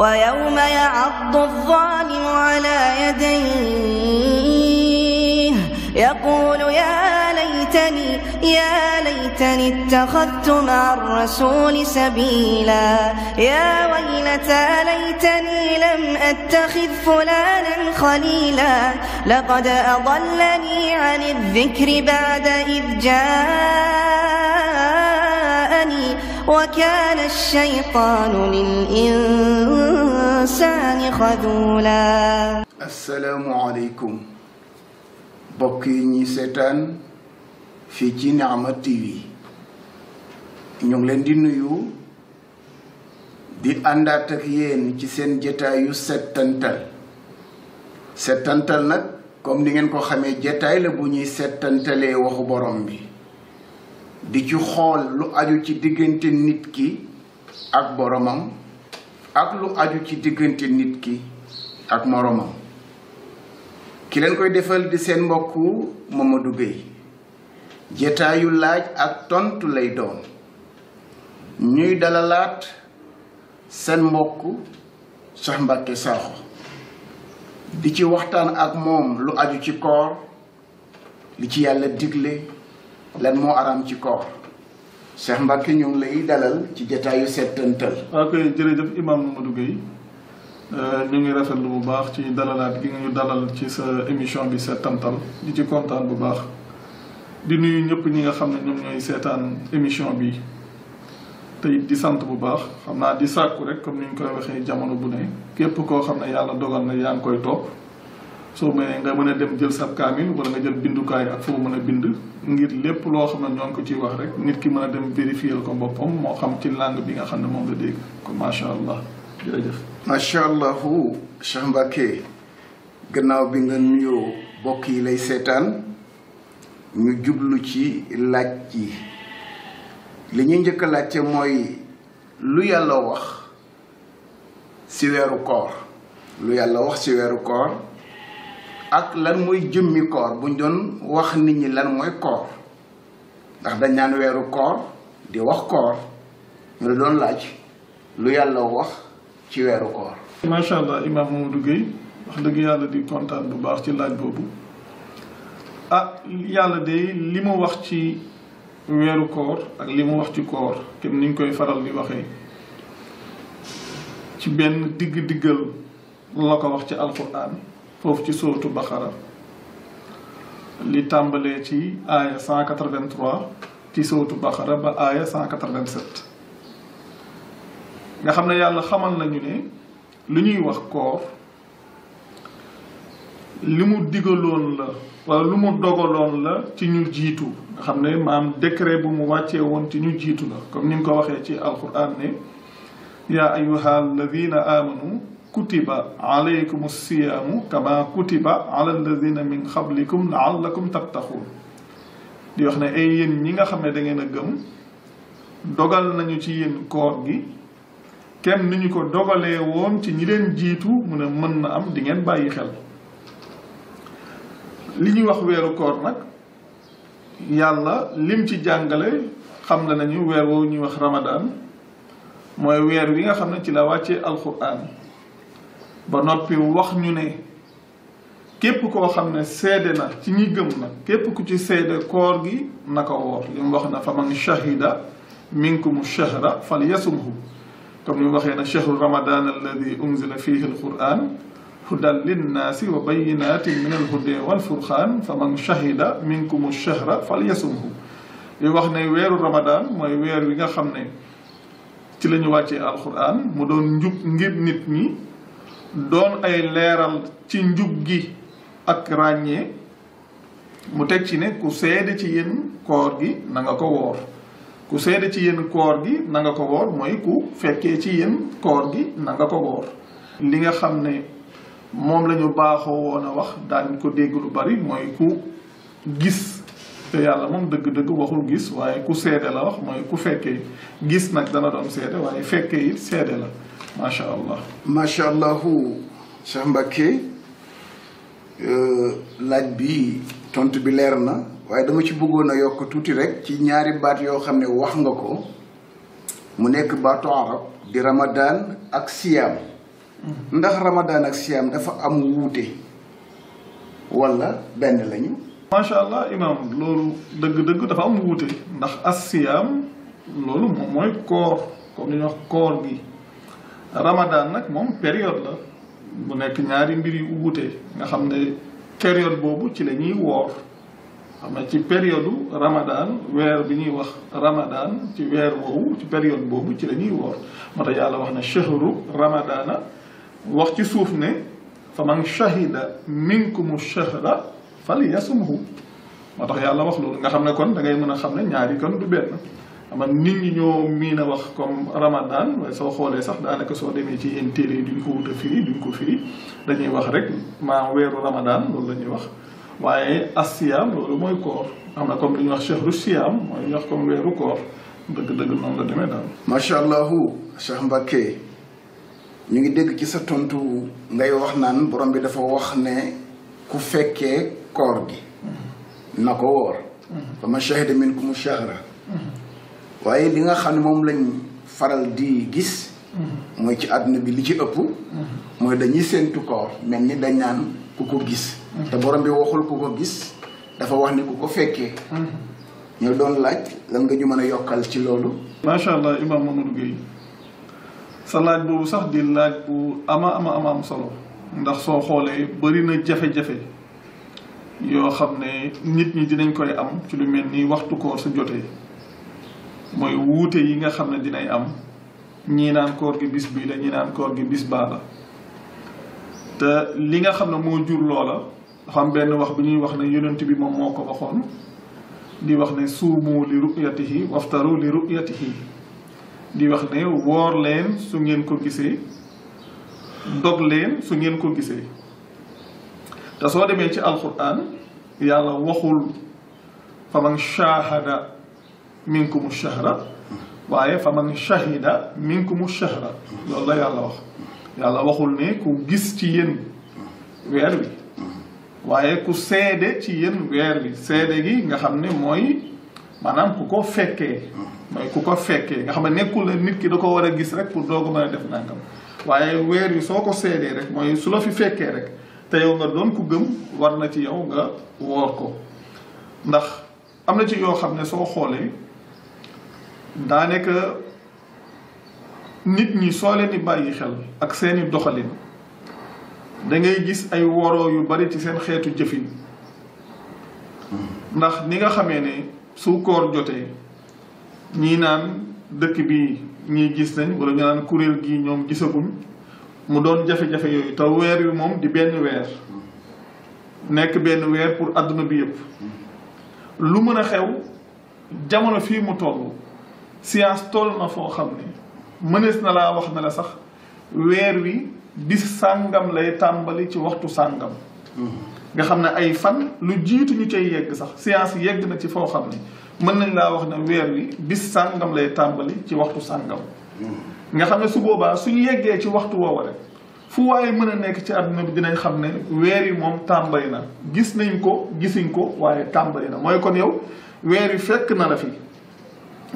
ويوم يعض الظالم على يديه يقول يا ليتني اتخذت مع الرسول سبيلا يا ويلتى ليتني لم أتخذ فلانا خليلا لقد أضلني عن الذكر بعد إذ جاءني وكان الشيطان للإنسان خذولا. السلام عليكم bokki ñi seetaan fii ci Nihma TV ñu ngi leen di nuyu di àndaat ak yéen ci seen jotaayu settantal nag comme ni ngeen ko xamee jotaay la bu ñuy settantalee waxu borom bi di ci xool lu aju ci diggante nit ki ak boromam ak lu aju ci diggante nit ki ak moromam ki leen koy defal di seen mbokku Mamadou Gueye jotaayu laaj ak tontu lay doon ñuy dalalaat seen mbokku Cheikh Mbacké Sakho di ci waxtaan ak moom lu aju ci koor li ci yàlla digle lan moo aram ci koor Cheikh Mbacké ñu ngi lay dalal ci jotaayu settantal. ok jërëjëf Imam Mamadou Gueye ñu ngi rafetlu bu baax ci dalalaat gi nga ñu dalal ci sa émission bi settantal di ci kontaan bu baax di nuyu ñëpp ñi nga xam ne ñoom ñooy seetaan émission bi te di sant bu baax xam naa di sàkku rek comme ni ñu koy waxee jamono bu ne képp koo xam ne yàlla dogal na yaa ngi koy topp soo mënee nga mën a dem jël sab kaamil wala nga jël bindukaay ak foo mën a bind ngir lépp loo xam ne ñoo ngi ko ciy wax rek nit ki mën a dem vérifier ko boppam moo xam ci langue bi nga xam ne moom la dégg ko macha allah jërëjëf. macha allah Cheikh Mbacké gannaaw bi nga nuyoo bokk yi lay seetaan ñu jublu ci laaj yi li ñuy njëkk a laajte mooy lu yàlla wax ci weeru koor lu yàlla wax ci weeru koor ak lan mooy jëmmi koor buñ doon wax nit ñi lan mooy koor ndax dañ naan weeru koor di wax koor ñu la doon laaj lu yàlla wax ci weeru koor. macha allah Imam Mamadou Gueye wax dëgg yàlla di kontaan bu baax ci laaj boobu yàlla de li mu wax ci weeru koor ak li mu wax ci koor kenn ni ñu koy faral di waxee ci benn diggal la ko wax ci alquran foofu ci sóotu Baqara li tàmbalee ci aaya 183 ci sóotu Baqara ba aaya 187 nga xam ne yàlla xamal nañu ne lu ñuy wax koor li mu digaloon la wala lu mu dogaloon la ci ñu jiitu nga xam ne maam décret bu mu wàccee woon ci ñu jiitu la comme ni nga ko waxee ci alquran ne yaa ayyuha alladina amanu kutiba alaykum siyaamu kama kutiba ala alladina min qablikum laallakum tattaquun di wax ne ay yéen ñi nga xam ne da ngeen a gëm dogal nañu ci yéen koor gi kenn ni ñu ko dogalee woon ci ñi leen jiitu mu ne mën na am di ngeen bàyyi xel li ñuy wax weeru koor nag yàlla lim ci jàngale xam na nañu weer woowu ñuy wax Ramadan mooy weer wi nga xam ne ci la wàccee alquran ba noppi wax ñu ne képp koo xam ne seede na ci ñi gëm na képp ku ci seede koor gi na ko woor li mu wax na fa man shahida minkum shahra falyasumhu comme ni mu waxee na shahru ramadan alladi unzila fihi alquran hudan linnaasi wa bayinatin min alhuda walfurqaan fa man shahida minkum shahra falyasumhu li wax ne weeru ramadan mooy weer wi nga xam ne ci la ñu wàccee alquran mu doon njub ngir nit ñi doon ay leeral ci njub gi ak ràññee mu teg ci ne ku seede ci yéen koor gi na nga ko woor ku seede ci yéen koor gi na nga ko woor mooy ku fekkee ci yéen koor gi na nga ko woor li nga xam ne moom la ñu baaxoo woon a wax daan ko dégg lu bari mooy ku gis te yàlla moom dëgg-dëgg waxul gis waaye ku seede la wax mooy ku fekkee gis nag dana doon seede waaye fekkee it seede la macha allah. macha allah Cheikh Mbacké laaj bi tontu bi leer na waaye dama ci bëggoon a yokk tuuti rek ci ñaari baat yoo xam ne wax nga ko mu nekk baatu arab di ramadan ak siyaam ndax ramadan ak siyaam dafa am wuute wala benn lañu. macha allah imam loolu dëgg-dëgg dafa am wuute ndax as-siyaam loolu moom mooy koor comme ni ñuy wax koor gi ramadan nag moom période la bu nekk ñaari mbir yu wuute nga xam ne période boobu ci la ñuy woor xam ne ci période ramadan weer bi ñuy wax ramadan ci weer woowu ci période boobu ci la ñuy woor moo tax yàlla wax ne shahru ramadana wax ci suuf ne fa man shahida minkumu shahra fal yasumhu moo tax yàlla wax loolu nga xam ne kon da ngay mën a xam ne ñaari kon du benn ama nit ñi ñoo miin a wax comme ramadan waaye soo xoolee sax daanaka soo demee ci yenn téere yi duñ ko wut a firi duñ ko firi dañuy wax rek maa weeru ramadan loolu la ñuy wax waaye as-siyaam loolu mooy koor am na comme li ñuy wax shahru siyaam mooy ñuy wax comme weeru koor dëgg-dëgg noonu la demee daal. macha allahu Cheikh Mbacké ñu ngi dégg ci sa tontu ngay wax naan borom bi dafa wax ne ku fekkee koor gi na ko woor fa man shahida minkumu shahra waaye li nga xam ne moom lañ faral di gis mooy ci àdduna bi li ci ëpp mooy dañuy séentu koor mel ni dañ naan ku ko gis te borom bi waxul ku ko gis dafa wax ni ku ko fekkee ñoo doon laaj lan nga ñu mën a yokkal ci loolu. macha allah imam Mamadou Gueye sa laaj boobu sax di laaj bu ama am solo ndax soo xoolee bari na jafe-jafe yoo xam ne nit ñi dinañ koy am ci lu mel ni waxtu koor su jotee mooy wuute yi nga xam ne dinay am ñii naan koor gi bis bii la ñii naan koor gi bis baa la te li nga xam ne moo jur loola dafa am benn wax bu ñuy wax ne yonent bi moom moo ko waxoon di wax ne suumu li ru'yatihi waftaru li ru'yatihi di wax ne woor leen su ngeen ko gisee dog leen su ngeen ko gisee te soo demee ci alquran yàlla waxul fa man shahada minkumu shahra waaye fa man shahida minkumu shahra loolu la yàlla wax yàlla waxul ne ku gis ci yéen weer wi waaye ku seede ci yéen weer wi seede gi nga xam ne mooy maanaam ku ko fekkee mooy ku ko fekkee nga xam ne nekkul ne nit ki da ko war a gis rek pour doog a mën a def nangam waaye weer wi soo ko seedee rek mooy su la fi fekkee rek te yow nga doon ku gëm war na ci yow nga woor ko ndax am na ci yoo xam ne soo xoolee daanaka nit ñi soo leen di bàyyi xel ak seeni doxalin da ngay gis ay woroo yu bari ci seen xeetu jëfin ndax ni nga xamee ne su koor jotee ñii naan dëkk bi ñii gis nañ wala ñu naan kuréel gi ñoom gisaguñ mu doon jafe-jafe yooyu te weer wi moom di benn weer nekk benn weer pour adduna bi yëpp lu mën a xew jamono fii mu toll science toll na foo xam ne mënees na laa wax ne la sax weer wi bis sàngam lay tàmbali ci waxtu sàngam nga xam ne ay fan lu jiitu ñu cay yegg sax science yegg na ci foo xam ne mën nañ laa wax ne weer wi bis sàngam lay tàmbali ci waxtu sàngam nga xam ne su boobaa suñu yeggee ci waxtu woowa rek fu waaye mën a nekk ci àdduna bi dinañ xam ne weer yi moom tàmbali na gis nañ ko gisuñ ko waaye tàmbali na mooy kon yow weer yi fekk na la fi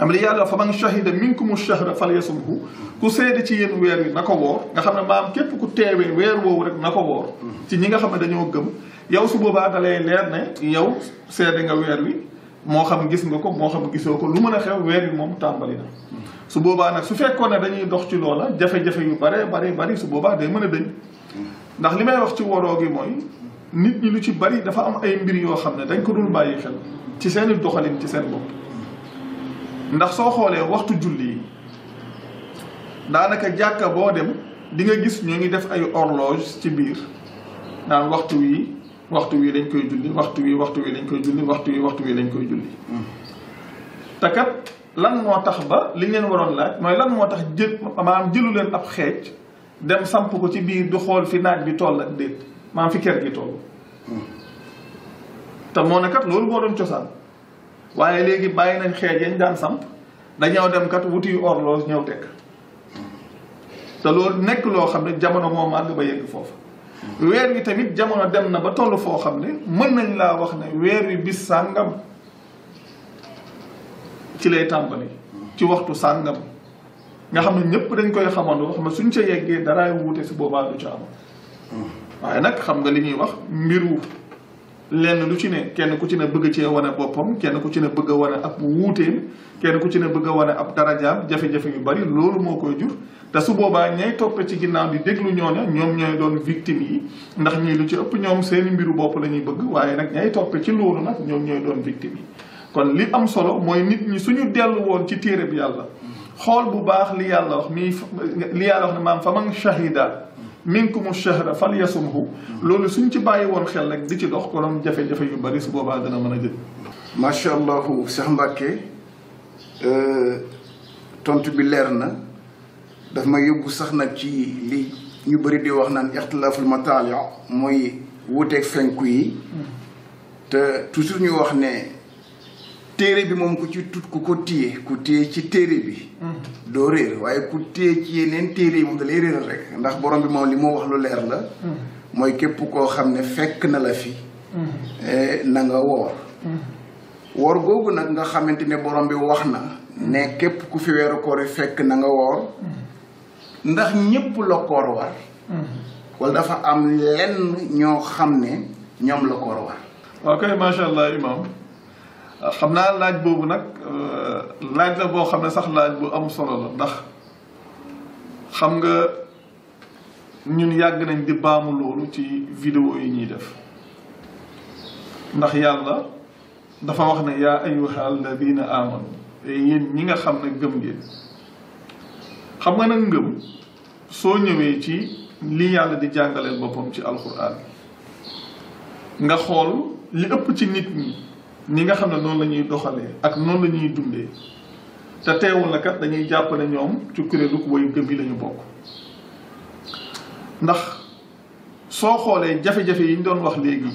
am li yàlla fa man shahida minkumu shahra falyasumhu ku seede ci yéen weer wi na ko woor nga xam ne maam képp ku teewee weer woowu rek na ko woor ci ñi nga xam ne dañoo gëm yow su boobaa da lay leer ne yow seede nga weer wi moo xam gis nga ko moo xam gisoo ko lu mën a xew weer wi moom tàmbali na su boobaa nag su fekkoon ne dañuy dox ci loola jafe-jafe yu bari su boobaa day mën a dëñ ndax li may wax ci woroo gi mooy nit ñi lu ci bari dafa am ay mbir yoo xam ne dañ ko dul bàyyi xel ci seeni doxalin ci seen bopp ndax soo xoolee waxtu julli yi daanaka jàkka boo dem di nga gis ñoo ngi def ay horloge ci biir naan waxtu wi dañ koy julli waxtu wi dañ koy julli waxtu wi dañ koy julli te kat lan moo tax ba li ngeen waroon laaj mooy lan moo tax maanaam jëlu leen ab xeej dem samp ko ci biir di xool fi naaj bi toll ak déet maanaam fi kër gi toll te moo ne kat loolu moo doon cosaan waaye léegi bàyyi nañ xeej yañ daan samp dañoo dem kat wuti horloge ñëw teg te loolu nekk loo xam ne jamono moo màgg ba yegg foofu weer wi tamit jamono dem na ba toll foo xam ne mën nañ laa wax ne weer wi bis sàngam ci lay tàmbali ci waxtu sàngam nga xam ne ñëpp dañ koy xamandoo xam ne suñ ca yeggee daraay wuute si boobaa du ca am waaye nag xam nga li ñuy wax mbiru lenn lu ci ne kenn ku ci ne bëgg cee wane boppam kenn ku ci ne bëgg a wane ab wuuteem kenn ku ci ne bëgg a wane ab darajaam jafe-jafe yu bari loolu moo koy jur te su boobaa ñay toppe ci ginnaaw di déglu ñooña ñoom ñooy doon victime yi ndax ñii lu ci ëpp ñoom seeni mbiru bopp la ñuy bëgg waaye nag ñay toppe ci loolu nag ñoom ñooy doon victime yi kon li am solo mooy nit ñi suñu dellu woon ci téere bi yàlla xool bu baax li yàlla wax li yàlla wax ne maam fa man shahida minkumu shahra falyasumhu loolu suñ ci bàyyi woon xel rek di ci dox konoon jafe-jafe yu bari su boobaa dana mën a jël macha allahu Cheikh Mbacke tontu bi leer na daf ma yóbbu sax nag ci li ñu bëri di wax naan ixtilaaful mataali mooy wuuteeg fenku yi te toujours ñu wax ne téere bi moom ku ci tut ku téye ci téere bi doo réer waaye ku téye ci yeneen téere yi moom da lay réeral rek ndax borom bi moom li moo wax lu leer la mooy képp koo xam ne fekk na la fi na nga woor googu nag nga xamante ne borom bi wax na ne képp ku fi weeru koor yi fekk na nga woor ndax ñépp la koor war wala dafa am lenn ñoo xam ne ñoom la koor war waaw kay macha allah imam xam naa laaj boobu nag laaj la boo xam ne sax laaj bu am solo la ndax xam nga ñun yàgg nañ di baamu loolu ci vidéo yi ñuy def ndax yàlla dafa wax ne yaa ayyuha alladina amanu yéen ñi nga xam ne gëm ngeen xam nga nag ngëm soo ñëwee ci li yàlla di jàngaleel boppam ci alquran nga xool li ëpp ci nit ñi nga xam ne noonu la ñuy doxalee ak noonu la ñuy dundee te teewul na kat dañuy jàpp ne ñoom ci kuréelu way gëm yi la ñu bokk ndax soo xoolee jafe-jafe yi ñu doon wax léegi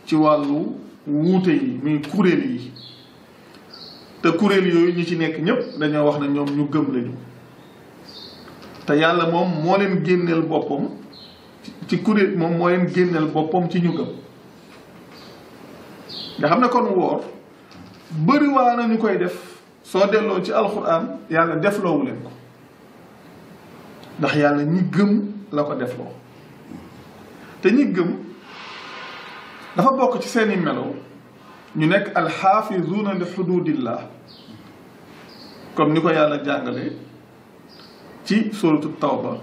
ci wàllu wuute yi muy kuréel yi te kuréel yooyu ñi ci nekk ñépp dañoo wax ne ñoom ñu gëm lañu te yàlla moom moo leen génneel boppam ci kuréel moom moo leen génneel boppam ci ñu gëm nga xam ne kon woor bëri waa na ñu koy def soo delloo ci alxuraan yàlla defloowu leen ko ndax yàlla ñi gëm la ko defloo te ñi gëm dafa bokk ci seeni melo ñu nekk alxaafizuuna li xududillah comme ni ko yàlla jàngale ci suratu tawba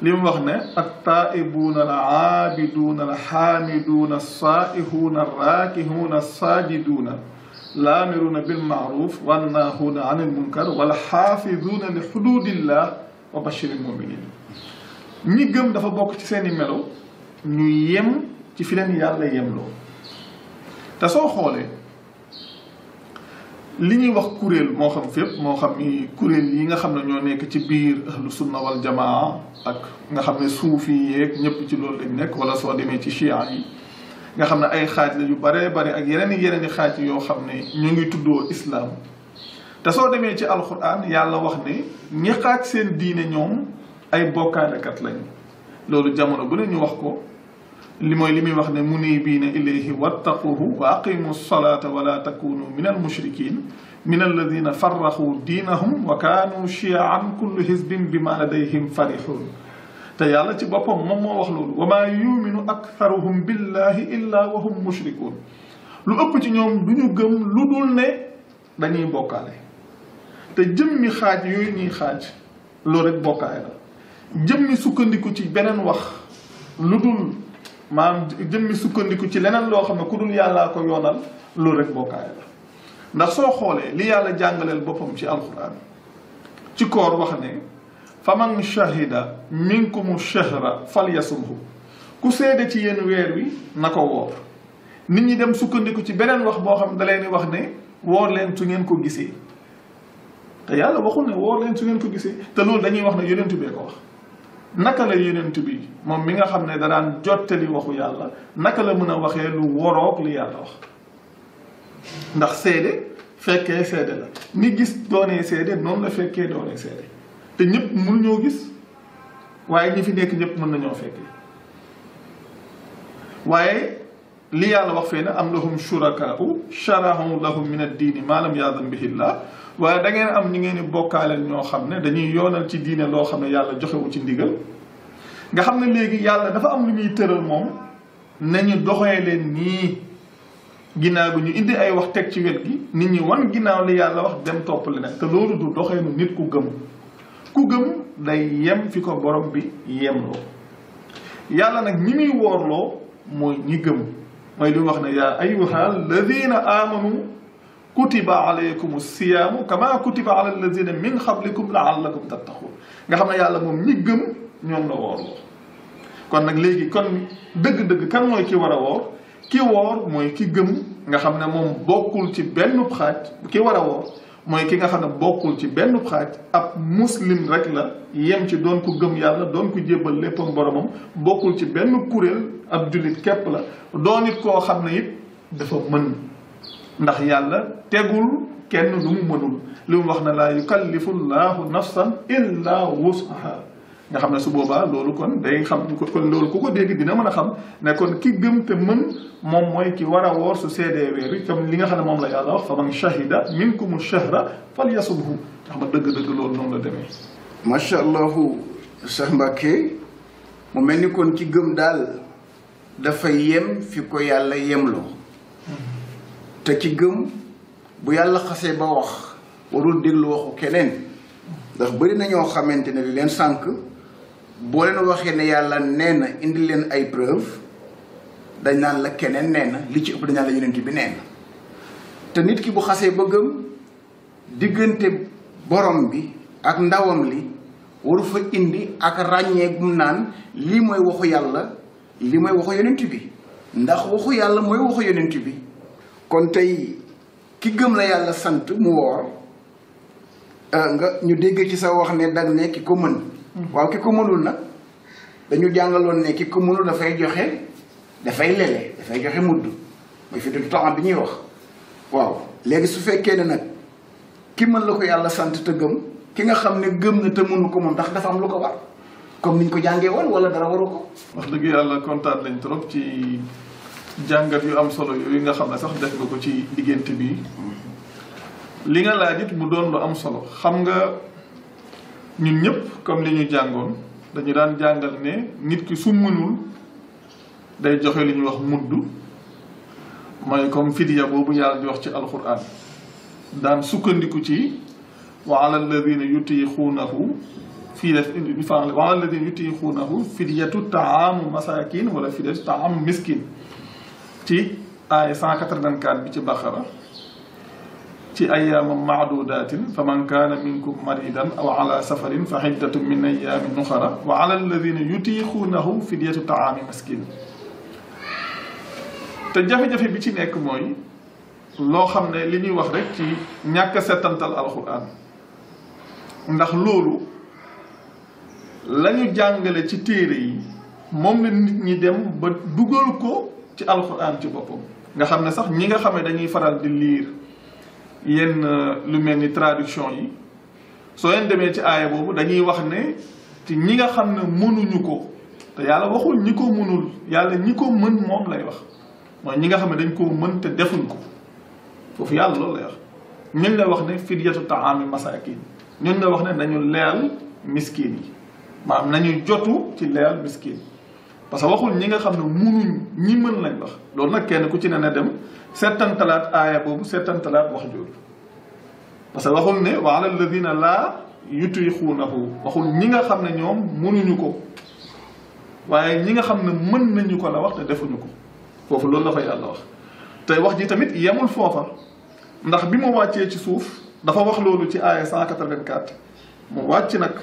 li mu wax ne attaa'ibuuna al aabiduuna al xaamiduuna assaa'ihuuna arraakihuuna assaajiduuna laamiruuna bilmaaruf wannaahuuna an il munkar wal xaafizuuna li xududillah wa bashiril muminin ñi gëm dafa bokk ci seeni melo ñu yem ci fi leen yàlla yemloo te soo xoolee li ñuy wax kuréel moo xam fépp moo xam ni kuréel yi nga xam ne ñoo nekk ci biir ahlu sunna wal jamaa ak nga xam ne suufi yeeg ñëpp ci loolu lañ nekk wala soo demee ci chia yi nga xam ne ay xaaj la yu bare bare ak yeneen i xaaj yoo xam ne ñu ngi tuddoo islam te soo demee ci alquran yàlla wax ne ñi xaaj seen diine ñoom ay bokkaalekat lañ loolu jamono bu ne ñu wax ko li mooy li muy wax ne munibiina ilayhi wattaquhu wa aqimu salata wala takunu min al mushrikin min alladina farraxu diinahum wa kaanu chiaan kullu hizbin bima ladayhim farihun te yàlla ci boppam moom moo wax loolu wa maa yuminu aktharuhum billahi illa wa hum mushrikun lu ëpp ci ñoom du ñu gëm lu dul ne dañuy bokkaale te jëmmi xaaj yooyu ñuy xaaj loolu rek bokkaale la jëmmi sukkandiku ci beneen wax lu dul maanaam jëmmi sukkandiku ci leneen loo xam ne ku dul yàllaa ko yoonal loolu rek bokkaale la ndax soo xoolee li yàlla jàngaleel boppam ci alquran ci koor wax ne faman shahida minkumu shahra falyasumhu ku seede ci yéen weer wi na ko woor nit ñi dem sukkandiku ci beneen wax boo xam ne da leen di wax ne woor leen su ngeen ko gisee te yàlla waxul ne woor leen su ngeen ko gisee te loolu dañuy wax ne yonent bee ko wax naka la yonent bi moom mi nga xam ne da daan jottali waxu yàlla naka la mën a waxee lu woroog li yàlla wax ndax seede fekkee seede la ni gis doonee seede noonu la fekkee doonee seede te ñëpp mën ñoo gis waaye ñi fi nekk ñëpp mën nañoo fekkee waaye li yàlla wax fee ne am lahum shurakaa'u shara'u lahum min ad-diini maa lam ya'zan bihi Allah waaye da ngeen am ñi ngeen di bokkaaleel ñoo xam ne dañuy yoonal ci diine loo xam ne yàlla joxewu ci ndigal nga xam ne léegi yàlla dafa am lu muy tëral moom nañu doxee leen nii ginnaaw bi ñu indi ay wax teg ci wet gi nit ñi wan ginnaaw li yàlla wax dem topp leneen te loolu du doxeenu nit ku gëm day yem fi ko borom bi yemloo yàlla nag ñi muy woorloo mooy ñi gëm mooy li mu wax ne yaa ayyuha alladina amanu kutiba alaykum siyaamu kama kutiba ala alladina min qablikum laallakum tattaqun nga xam ne yàlla moom ñi gëm ñoom la woorloo kon nag léegi kon dëgg-dëgg kan mooy ki war a woor ki woor mooy ki gëm nga xam ne moom bokkul ci benn xaaj ki war a woor mooy ki nga xam ne bokkul ci benn xaaj ab muslim rek la yem ci doon ko gëm yàlla doon ko jébbal léppam boromam bokkul ci benn kuréel ab jullit képp la doon it koo xam ne it dafa mën ndax yàlla tegul kenn lu mu mënul li mu wax ne laa yukallifu llahu nafsan illa wusaha nga xam ne su boobaa loolu kon day xam kon loolu ku ko dégg dina mën a xam ne kon ki gëm te mën moom mooy ki war a woor su seedee weer wi comme li nga xam ne moom la yàlla wax fa man shahida minkumu shahra falyasumhu nga xam ne dëgg-dëgg loolu noonu la demee. macha allahu Cheikh Mbacké mu mel ni kon ki gëm daal dafa yem fi ko yàlla yemloo te ki gëm bu yàlla xasee ba wax warul déglu waxu keneen ndax bëri na ñoo xamante ne li leen sànq. boo leen waxee ne yàlla nee na indi leen ay preuve dañ naan la keneen nee na li ci ëpp dañ naan la yonent bi nee na te nit ki bu xasee ba gëm diggante borom bi ak ndawam li waru fa indi ak ràññee gum naan lii mooy waxu yàlla lii mooy waxu yonent bi ndax waxu yàlla mooy waxu yonent bi kon tey ki gëm la yàlla sant mu woor nga ñu dégg ci sa wax ne dag ne ki ko mën waaw ki ko mënul nag dañu jàngaloon ne ki ko mënul dafay joxe dafay lele dafay joxe mudd mooy fi du temps bi ñuy wax waaw léegi su fekkee ne nag ki mën la ko yàlla sant te gëm ki nga xam ne gëm na te mënu ko moom ndax dafa am lu ko war comme niñ ko jàngee woon wala dara waru ko. wax dëgg yàlla kontaan lañ trop ci jàngat yu am solo yooyu nga xam ne sax def nga ko ci diggante bi li nga laaj it mu doon lu am solo xam nga. ñun ñëpp comme li ñu jàngoon dañu daan jàngal ne nit ki su mënul day joxe li ñuy wax mudd mooy comme fidiya boobu yàlla di wax ci alquran daan sukkandiku ci wa ala alladina yutiquunahu wa ala alladina yutiquunahu fidyatu taamu masakin wala fidyatu taamu miskin ci aaya 184 bi ci Baqara ci ayyaamam maadudatin fa man kaana minkum maridan aw ala safarin fa xiddatun min ayyaamin uxara wa ala alladina yutiquunahu fidyatu taami miskin te jafe-jafe bi ci nekk mooy loo xam ne li ñuy wax rek ci ñàkk a settantal alxuraan ndax loolu la ñu jàngale ci téere yi moom la nit ñi dem ba dugal ko ci alxuraan ci boppam nga xam ne sax ñi nga xam ne dañuy faral di liir yenn lu mel ni traduction yi soo leen demee ci aaya boobu dañuy wax ne ci ñi nga xam ne mënuñu ko te yàlla waxul ñi ko mënul yàlla ñi ko mën moom lay wax mooy ñi nga xam ne dañ koo mën te defuñ ko foofu yàlla loolu lay wax ñun la wax ne fidyatu taami masakin ñun la wax ne nañu leel miskin yi maanaam nañu jotu ci leel miskin parce que waxul ñi nga xam ne munuñ ñi mën lañ wax loolu nag kenn ku ci ne na dem settantalaat aaya boobu settantalaat wax jooju parce que waxul ne wa ala alladina laa yutiquunahu waxul ñi nga xam ne ñoom munuñu ko waaye ñi nga xam ne mën nañu ko la wax te defuñu ko foofu loolu la fa yàlla wax te wax ji tamit yemul foofa ndax bi mu wàccee ci suuf dafa wax loolu ci aaya 184 mu wàcc nag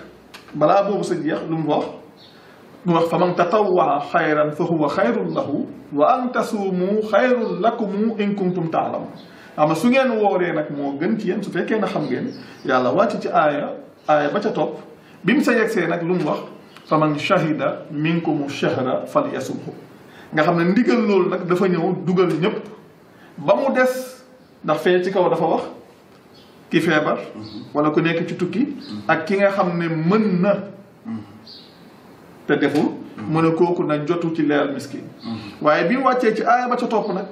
balaa boobu sa jeex lu mu wax fa man tatawwaa xayran fa huwa xayrun lahu wa an tasuumu xayrun lakum in kuntum taalamun ama su ngeen wooree nag moo gën ci yéen su fekkee na xam ngeen yàlla wàcc ci aaya ba ca topp bi mu sa yegsee nag lu mu wax fa man shahida minkumu shahra falyasumhu nga xam ne ndigal loolu nag dafa ñëw dugal ñëpp ba mu des ndax fee ci kaw dafa wax ki feebar wala ku nekk ci tukki ak ki nga xam ne mën na te deful mu ne kooku na jotu ci leel miskin waaye bi mu wàccee ci aaya ba ca topp nag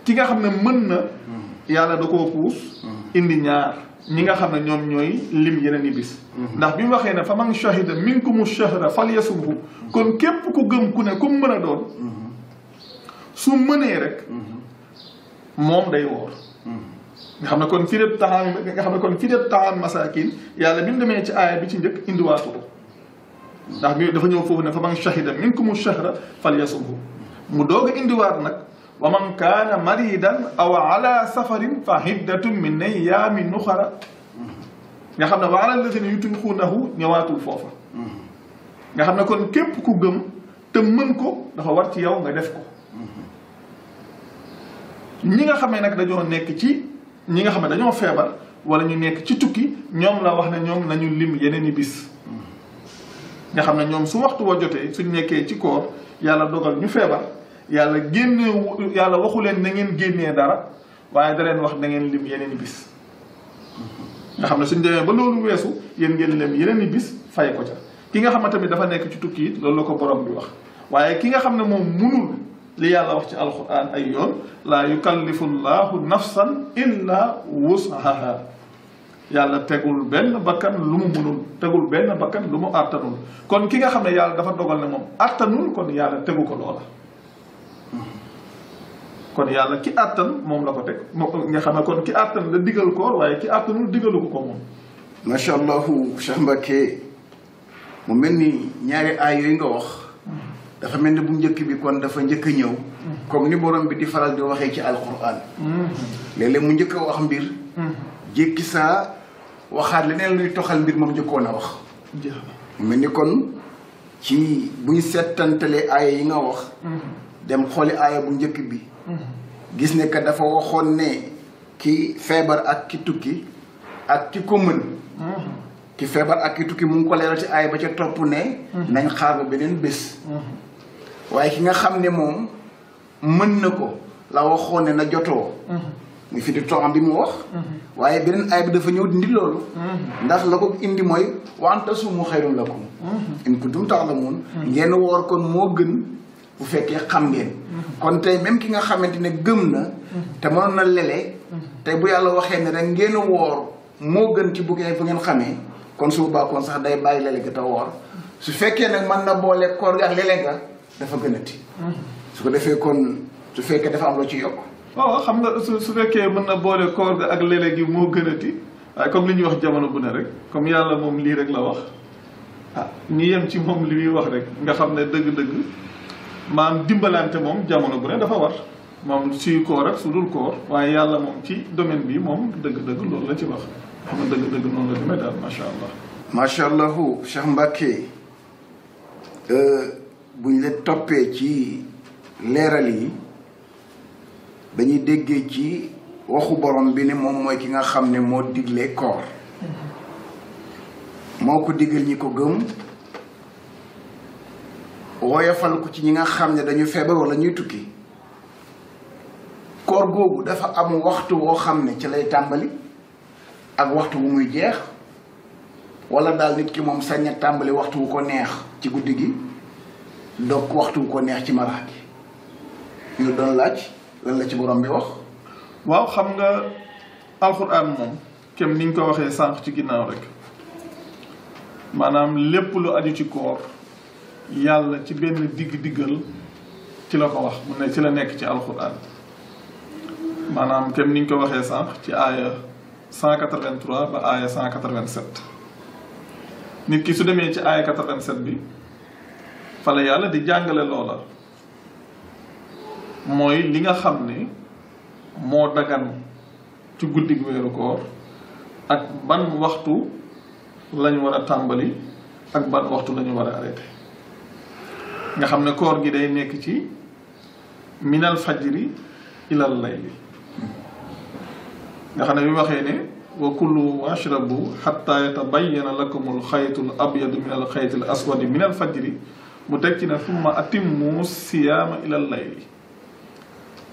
ki nga xam ne mën na yàlla da koo puus indi ñaar ñi nga xam ne ñoom ñooy lim yeneen i bis ndax bi mu waxee ne fa man shahida minkumu shahra falyasumhu kon képp ku gëm ku ne ku mën a doon su mënee rek moom day woor nga xam ne kon fidet taxaan nga xam ne kon fidet taxaan masakin yàlla bi mu demee ci aaya bi ci njëkk indiwaatu ko ndax bi dafa ñëw foofu ne fa man shahida minkumu shahra falyasumhu mu doog a indiwaat nag wa man kaana maridan aw ala safarin fa hiddatun min ayyaamin ukhra nga xam ne wa ala alladhina yutiquunahu ñëwaatul foofa nga xam ne kon képp ku gëm te mën ko dafa war ci yow nga def ko ñi nga xam ne nag dañoo nekk ci ñi nga xam ne dañoo feebar wala ñu nekk ci tukki ñoom la wax ne ñoom nañu lim yeneen i bis nga xam ne ñoom su waxtu wa jotee suñ nekkee ci koor yàlla dogal ñu feebar yàlla génne yàlla waxu leen na ngeen génnee dara waaye da leen wax na ngeen lim yeneen i bis nga xam ne suñ demee ba loolu weesu yéen ngeen lim yeneen i bis fay ko ca ki nga xam ne tamit dafa nekk ci tukki it loolu la ko borom bi wax waaye ki nga xam ne moom munul li yàlla wax ci alquran ay yoon laa yukallifu llahu nafsan illa wusaha yàlla tegul benn bakkan lu mu munul tegul benn bakkan lu mu àttanul kon ki nga xam ne yàlla dafa dogal ne moom àttanul kon yàlla tegu ko loola kon yàlla ki àttan moom la ko teg nga xam ne kon ki àttan la digal koor waaye ki àttanul digalu ko moom macha allahu Cheikh Mbacké mu mel ni ñaari aay yooyu nga wax dafa mel ni bu njëkk bi kon dafa njëkk a ñëw comme ni borom bi di faral di waxee ci alquran léeg-léeg mu njëkk a wax mbir jékki saa waxaat leneen luy toxal mbir moom njëkkoon a wax mu mel ni kon ci buñ settantalee aaya yi nga wax dem xooli aaya bu njëkk bi gis ne que dafa waxoon ne ki feebar ak ki tukki ak ki ko mën ki feebar ak ki tukki mu ngi ko leeral ci aaya ba ca topp ne nañ xaar ba beneen bés waaye ki nga xam ne moom mën na ko la waxoon ne na jotoo muy fi di toxam bi mu wax waaye beneen aaya bi dafa ñëw dindi loolu ndax la ko indi mooy wa an tasuumu xayrun lakum in kuntum ta'lamuun ngeen woor kon moo gën bu fekkee xam ngeen kon tey même ki nga xamante ne gëm na te mënoon na lele tey bu yàlla waxee ne rek ngeen woor moo gën ci bu ngeen xamee kon su boobaa kon sax day bàyyi lele ga te woor su fekkee nag mën na boole koor gi ak lele ga dafa gënati su ko defee kon su fekkee dafa am loo ci yokk waaw xam nga su fekkee mën na boole koor ga ak lele gi moo gënati waaye comme li ñuy wax jamono bu ne rek comme yàlla moom lii rek la wax ah ñu yem ci moom li muy wax rek nga xam ne dëgg-dëgg maam dimbalante moom jamono bu ne dafa war moom suy koor ak su dul koor waaye yàlla moom ci domaine bi moom dëgg-dëgg loolu la ci wax xam nga dëgg-dëgg noonu la demee daal macha allah. macha allahu Cheikh Mbacké buñ la toppee ci leeral yi dañuy déggee ci waxu borom bi ne moom mooy ki nga xam ne moo digle koor moo ko digal ñi ko gëm woyofal ko ci ñi nga xam ne dañu feebar wala ñuy tukki koor googu dafa am waxtu woo xam ne ci lay tàmbali ak waxtu bu muy jeex wala daal nit ki moom sañ a tàmbali waxtu wu ko neex ci guddi gi donc waxtu wu ko neex ci marax gi ñu doon laaj lan la ci borom bi wax waaw xam nga alxuraan moom kem niñ ko waxee sànq ci ginnaaw rek maanaam lépp lu aju ci koor yàlla ci benn diggal ci la ko wax mu ne ci la nekk ci alxuraan maanaam kem niñ ko waxee sànq ci aaya 183 ba aaya 187 nit ki su demee ci aaya 87 bi fa la yàlla di jàngale loola mooy li nga xam ne moo dagan ci guddi weeru koor ak ban waxtu lañu war a tàmbali ak ban waxtu lañu war a arrêté nga xam ne koor gi day nekk ci minal fajri ilal layli nga xam ne bi waxee ne wa kulu washrabu xatta yatabayyana lakumul xaytul abyadu minal xaytil aswadi minal fajri mu teg ci ne summa atimmu siyaama ilal layli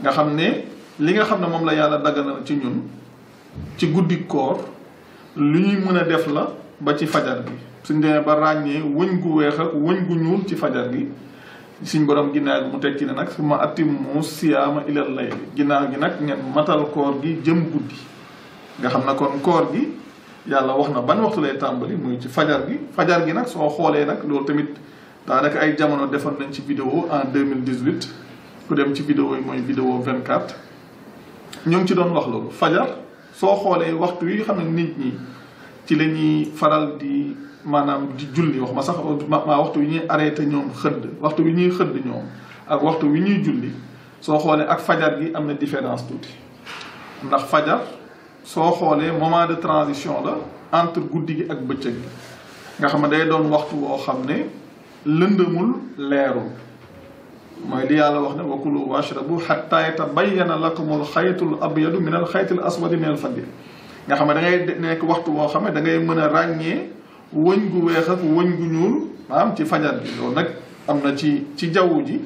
nga xam ne li nga xam ne moom la yàlla daganal ci ñun ci guddi koor lu ñuy mën a def la ba ci fajar bi suñ demee ba ràññee wëñ gu weex ak wëñ gu ñuul ci fajar gi suñ borom ginnaaw gi mu teg ci ne nag su ma atimmu siyaama ilal layli ginnaaw gi nag ngeen matal koor gi jëm guddi nga xam ne kon koor gi yàlla wax na ban waxtu lay tàmbali muy ci fajar gi nag soo xoolee nag loolu tamit daanaka ay jamono defoon nañ ci vidéo en 2018 ku dem ci vidéo yi mooy vidéo 24 ñoo ngi ci doon wax loolu fajar soo xoolee waxtu yi xam ne nit ñi ci la ñuy faral di maanaam di julli wax ma sax maa waxtu wi ñuy arrêté ñoom xëdd waxtu wi ñuy xëdd ñoom ak waxtu wi ñuy julli soo xoolee ak fajar gi am na différence tuuti ndax fajar soo xoolee moment de transition la entre guddi gi ak bëccëg gi nga xam ne day doon waxtu woo xam ne lëndëmul leerul mooy li yàlla wax ne wa kulu washrabu hatta yatabayyana lakumul xaytul abyadu min al xaytil aswadi min al fajr nga xam ne da ngay nekk waxtu woo xam ne da ngay mën a ràññee wëñ gu weex ak wëñ gu ñuul maanaam ci fajar bi loolu nag am na ci jaww ji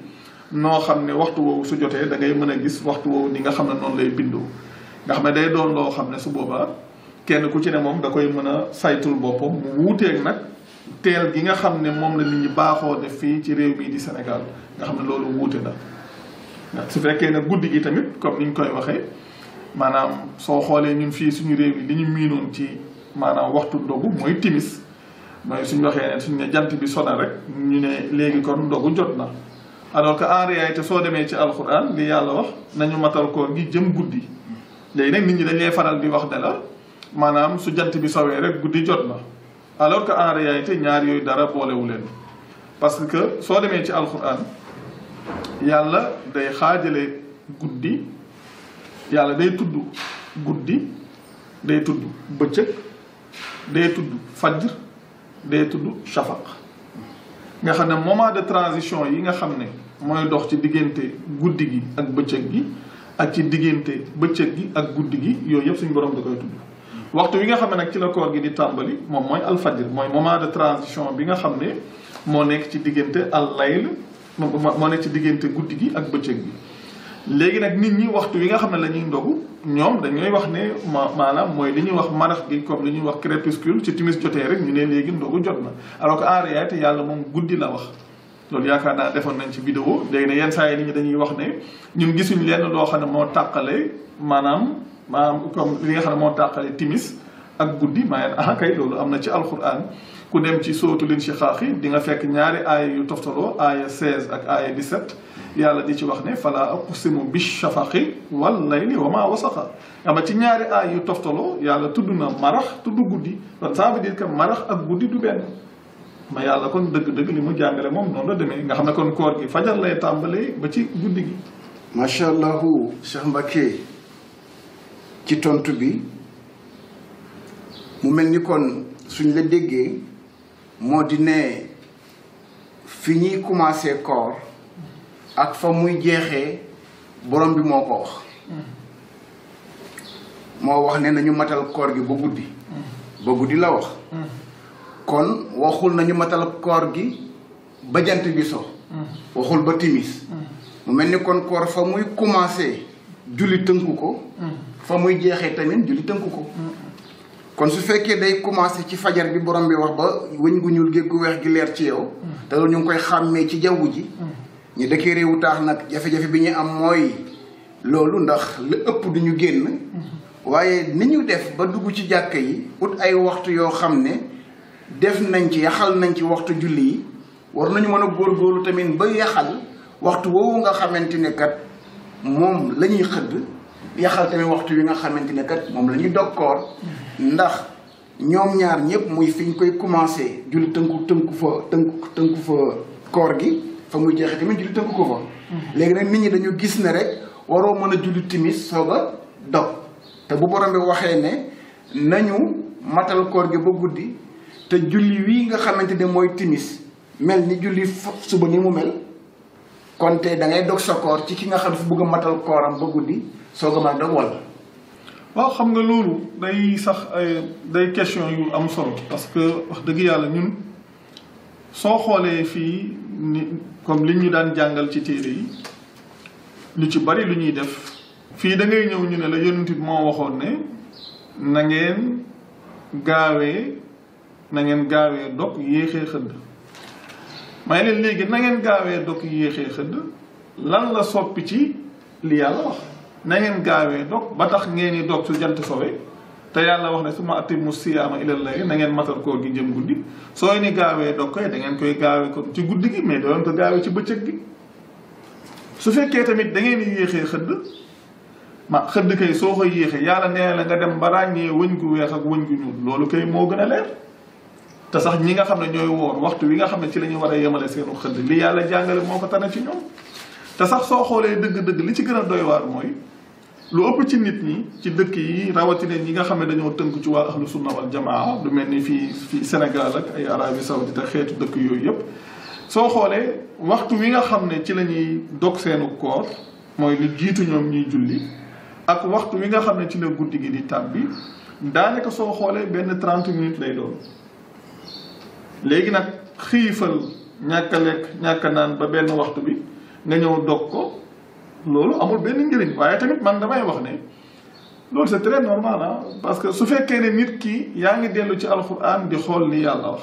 noo xam ne waxtu woowu su jotee da ngay mën a gis waxtu woowu ni nga xam ne noonu lay bindoo nga xam ne day doon loo xam ne su boobaa kenn ku ci ne moom da koy mën a saytul boppam mu wuuteeg nag teel gi nga xam ne moom la nit ñi baaxoo def fii ci réew mii di Sénégal nga xam ne loolu wuute na su fekkee ne guddi gi tamit comme ni ñu koy waxee maanaam soo xoolee ñun fii suñu réew yi li ñu miinoon ci maanaam waxtu ndogu mooy timis mooy suñu waxee ne suñu ne jant bi sona rek ñu ne léegi kon ndogu jot na alors que en réalité soo demee ci alxuraan li yàlla wax nañu matal koor gi jëm guddi léegi nag nit ñi dañ lay faral di wax ne la maanaam su jant bi sowee rek guddi jot na alors que en réalité ñaar yooyu dara boolewu leen parce que soo demee ci alxuraan yàlla day xaajale guddi yàlla day tudd guddi day tudd bëccëg day tudd fajr day tudd shafaq nga xam ne moment de transition yi nga xam ne mooy dox ci diggante guddi gi ak bëccëg gi ak ci diggante bëccëg gi ak guddi gi yooyu yëpp suñu borom da koy tudd waxtu wi nga xam ne nag ci la koor gi di tàmbali moom mooy alfajr mooy moment de transition bi nga xam ne moo nekk ci diggante al layl moo nekk ci diggante guddi gi ak bëccëg gi léegi nag nit ñi waxtu wi nga xam ne la ñuy ndogu ñoom dañuy wax ne maanaam mooy li ñuy wax marax gi comme li ñuy wax crépuscule ci timis jotee rek ñu ne léegi ndogu jot na alors que en réalité yàlla moom guddi la wax loolu yaakaar naa defoon nañ ci vidéo léegi ne yenn saa yi nit ñi dañuy wax ne ñun gisuñ lenn loo xam ne moo tàqale maanaam comme li nga xam ne moo tàqale timis ak guddi maa kay loolu am na ci alquran ku dem ci sootul Inshiqaaq di nga fekk ñaari aaya yu toftaloo aaya 16 ak aaya 17 yàlla di ci wax ne fala aqsimu bishafaqi wal layli wa ma wasaqa ama ci ñaari aaya yu toftaloo yàlla tudd na marax tudd guddi kon ça veut dire que marax ak guddi du benn ma yàlla kon dëgg-dëgg li mu jàngale moom noonu la demee nga xam ne kon koor gi fajar lay tàmbalee ba ci guddi gi macha allahu Cheikh Mbacké ci tontu bi mu mel ni kon suñ la déggee moo di ne fi ñuy commencé koor ak fa muy jeexee borom bi moo ko wax moo wax ne nañu matal koor gi ba guddi la wax kon waxul nañu matal koor gi ba jant bi so waxul ba timis mu mel ni kon koor fa muy commencé julli tënku ko fa muy jeexee tamit julli tënku ko kon su fekkee day commencé ci fajar bi borom bi wax ba wëñ gu ñuul géeg gu weex gi leer ci yow te loolu ñu ngi koy xàmmee ci jaww ji ñu dëkkee réewu taax nag jafe-jafe bi ñu am mooy loolu ndax lu ëpp du ñu génn waaye ni ñu def ba dugg ci jàkka yi ut ay waxtu yoo xam ne def nañ ci yaxal nañ ci waxtu julli yi war nañu mën a góorgóorlu tamit ba yaxal waxtu woowu nga xamante ne kat moom la ñuy xëdd yaxal tamit waxtu wi nga xamante ne kat moom la ñuy dog koor ndax ñoom ñaar ñëpp muy fi ñu koy commencé julli tënku fa koor gi fa muy jeexee tamit julli tënku ko fa léegi nag nit ñi dañu gis ne rek waroo mën a julli timis soog a dog te bu borom bi waxee ne nañu matal koor gi ba guddi te julli wii nga xamante ne mooy timis mel ni julli suba ni mu mel kon te da ngay dog sa koor ci ki nga xam ne fu bëgg a matal kooram ba guddi soog a mën a dog wala waaw xam nga loolu day sax day question yu am solo parce que wax dëgg yàlla ñun soo xoolee fii ni comme li ñu daan jàngal ci téere yi lu ci bari lu ñuy def fii da ngay ñëw ñu ne la yonent bi moo waxoon ne na ngeen gaawee na ngeen gaawee dog yéexee xëdd may leen léegi na ngeen gaawee dog yéexee xëdd lan la soppi ci li yàlla wax na ngeen gaawee dog ba tax ngeen di dog su jant sowe te yàlla wax ne su ma atimmu siyaama ilal layli na ngeen matal koor gi jëm guddi sooy ni gaawee dog koy da ngeen koy gaawee ko ci guddi gi mais doon ko gaawee ci bëccëg gi su fekkee tamit da ngeen di yéexee xëdd xëdd kay soo ko yéexee yàlla nee la nga dem ba ràññee wëñ gu weex ak wëñ gu ñuul loolu kay moo gën a leer te sax ñi nga xam ne ñooy woor waxtu wi nga xam ne ci la ñu war a yemale seenu xëdd li yàlla jàngale moo ko tane ci ñoom te sax soo xoolee dëgg-dëgg li ci gën a doy waar mooy lu ëpp ci nit ñi ci dëkk yi rawatina ñi nga xam ne dañoo tënk ci waa ahlu sunna wal jamaa lu mel ni fii Sénégal ak ay Arabie Saoudite ak xeetu dëkk yooyu yëpp soo xoolee waxtu wi nga xam ne ci la ñuy dog seenu koor mooy lu jiitu ñoom ñuy julli ak waxtu wi nga xam ne ci la guddi gi di tàbbi daanaka soo xoolee benn 30 minutes lay doon léegi nag xiifal ñàkk a lekk ñàkk a naan ba benn waxtu bi nga ñëw dog ko loolu amul benn njëriñ waaye tamit man damay wax ne loolu c'est très normal ah parce que su fekkee ne nit ki yaa ngi dellu ci alxuraan di xool li yàlla wax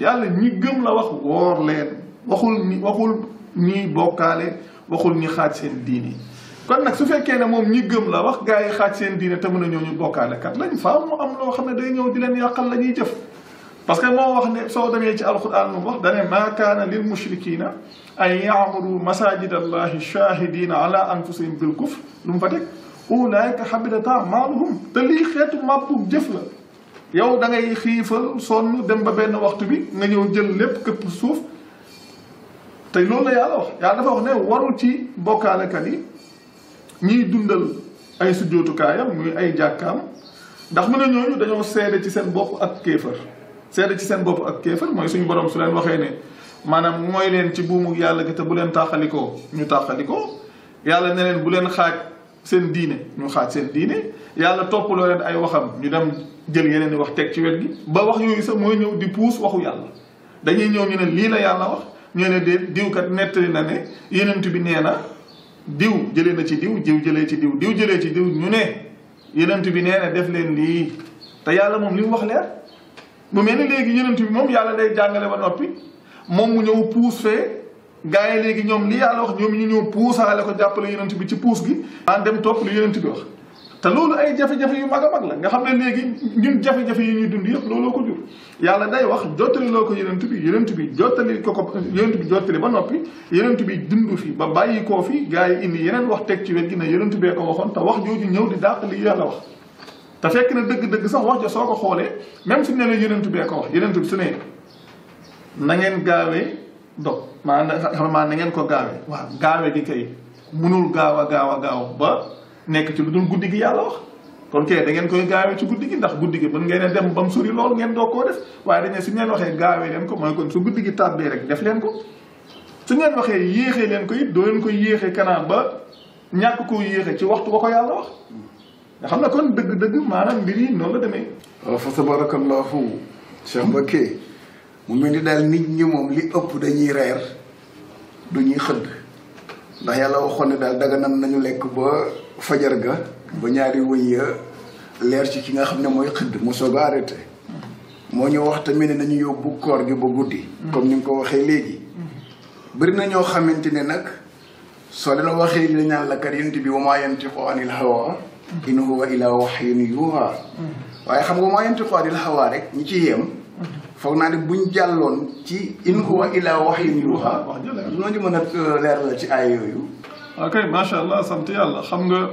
yàlla ñi gëm la wax woor leen waxul ñi bokkaale waxul ñi xaaj seen diini kon nag su fekkee ne moom ñi gëm la wax gaa yi xaaj seen diine te mën a ñëw ñu bokkaale kat lañ faaw mu am loo xam ne day ñëw di leen yàqal la ñuy jëf parce que moo wax ne soo demee ci alquran mu wax dane maa kaana lil mushrikina an yaamuru masajid allahi shahidina ala anfusihim bil kufr lu mu fa teg ulaika habitat a'maluhum te lii xeetu màppug jëf la yow da ngay xiifal sonn dem ba benn waxtu bi nga ñëw jël lépp këpp suuf te loolu la yàlla wax yàlla dafa wax ne warul ci bokkaalekat yi ñiy dundal ay sujjootukaayam muy ay jàkkaam ndax mu ne ñooñu dañoo seede ci seen bopp ak kéefër seede ci seen bopp ak kéefër mooy suñu borom su leen waxee ne maanaam mooy leen ci buumu yàlla gi te bu leen tàqalikoo ñu tàqalikoo yàlla ne leen bu leen xaaj seen diine ñu xaaj seen diine yàlla toppaloo leen ay waxam ñu dem jël yeneen i wax teg ci wet gi ba wax yooyu sax mooy ñëw di puus waxu yàlla dañuy ñëw ñu ne lii la yàlla wax ñu ne de diwkat nettali na ne yenent bi nee na diw jëlee na ci diw jëlee ci diw jëlee ci diw ñu ne yenent bi nee na def leen lii te yàlla moom li mu wax leer mu mel ni léegi yenent bi moom yàlla day jàngale ba noppi moom mu ñëw puus fee gaa yi léegi ñoom li yàlla wax ñoom ñu ñëw puusaale ko jàppale yenent bi ci puus gi an dem topp lu yenent bi wax te loolu ay jafe-jafe yu mag a mag la nga xam ne léegi ñun jafe-jafe yi ñuy dund yëpp looloo ko jur yàlla day wax jottali loo ko yenent bi jottali ko yenent bi jottali ba noppi yenent bi dund fi ba bàyyi koo fi gaa yi indi yeneen wax teg ci wet gi ne yenent bee ko waxoon te wax jooju ñëw di dàq li yàlla wax te fekk na dëgg-dëgg sax wax ja soo ko xoolee même suñu ne la yenent bee ko wax yenent bi su ne na ngeen gaawee dog maanaam na ngeen ko gaawee waaw gaawee gi kay mënul gaaw a ba nekk ci lu dul guddi gi yàlla wax kon kay da ngeen koy gaawee ci guddi gi ndax guddi gi mën ngeen a dem ba mu sori loolu ngeen doo koo def waaye dañ ne su ngeen waxee gaawee leen ko mooy kon su guddi gi tàbbee rek def leen ko su ngeen waxee yéexee leen ko it doo leen koy yéexee kanam ba ñàkk koo yéexee ci waxtu ba ko yàlla wax nga xam ne kon dëgg-dëgg maanaam mbir yi noonu la demee. waaw fa tabarakallahu Cheikh Mbacké mu mel ni daal nit ñi moom li ëpp dañuy reer du ñuy xëdd ndax yàlla waxoon ne daal daganam nañu lekk ba fajar ga ba ñaari wëy ya leer ci ki nga xam ne mooy xëdd mu soog a arrêté moo ñu wax tamit ne nañu yóbbu koor gi ba guddi comme ni nga ko waxee léegi bëri na ñoo xamante ne nag soo leen waxee li ñaan la kat yonent bi wa maa yantiqu anil hawa in huwa illa wahyun yuha waaye xam nga wa maa yantiqu anil hawa rek ñi ci yem foog naa ne buñ jàlloon ci in huwa illa wahyun yuha noonu mën a leer la ci ay yooyu ok macha allah sant yàlla xam nga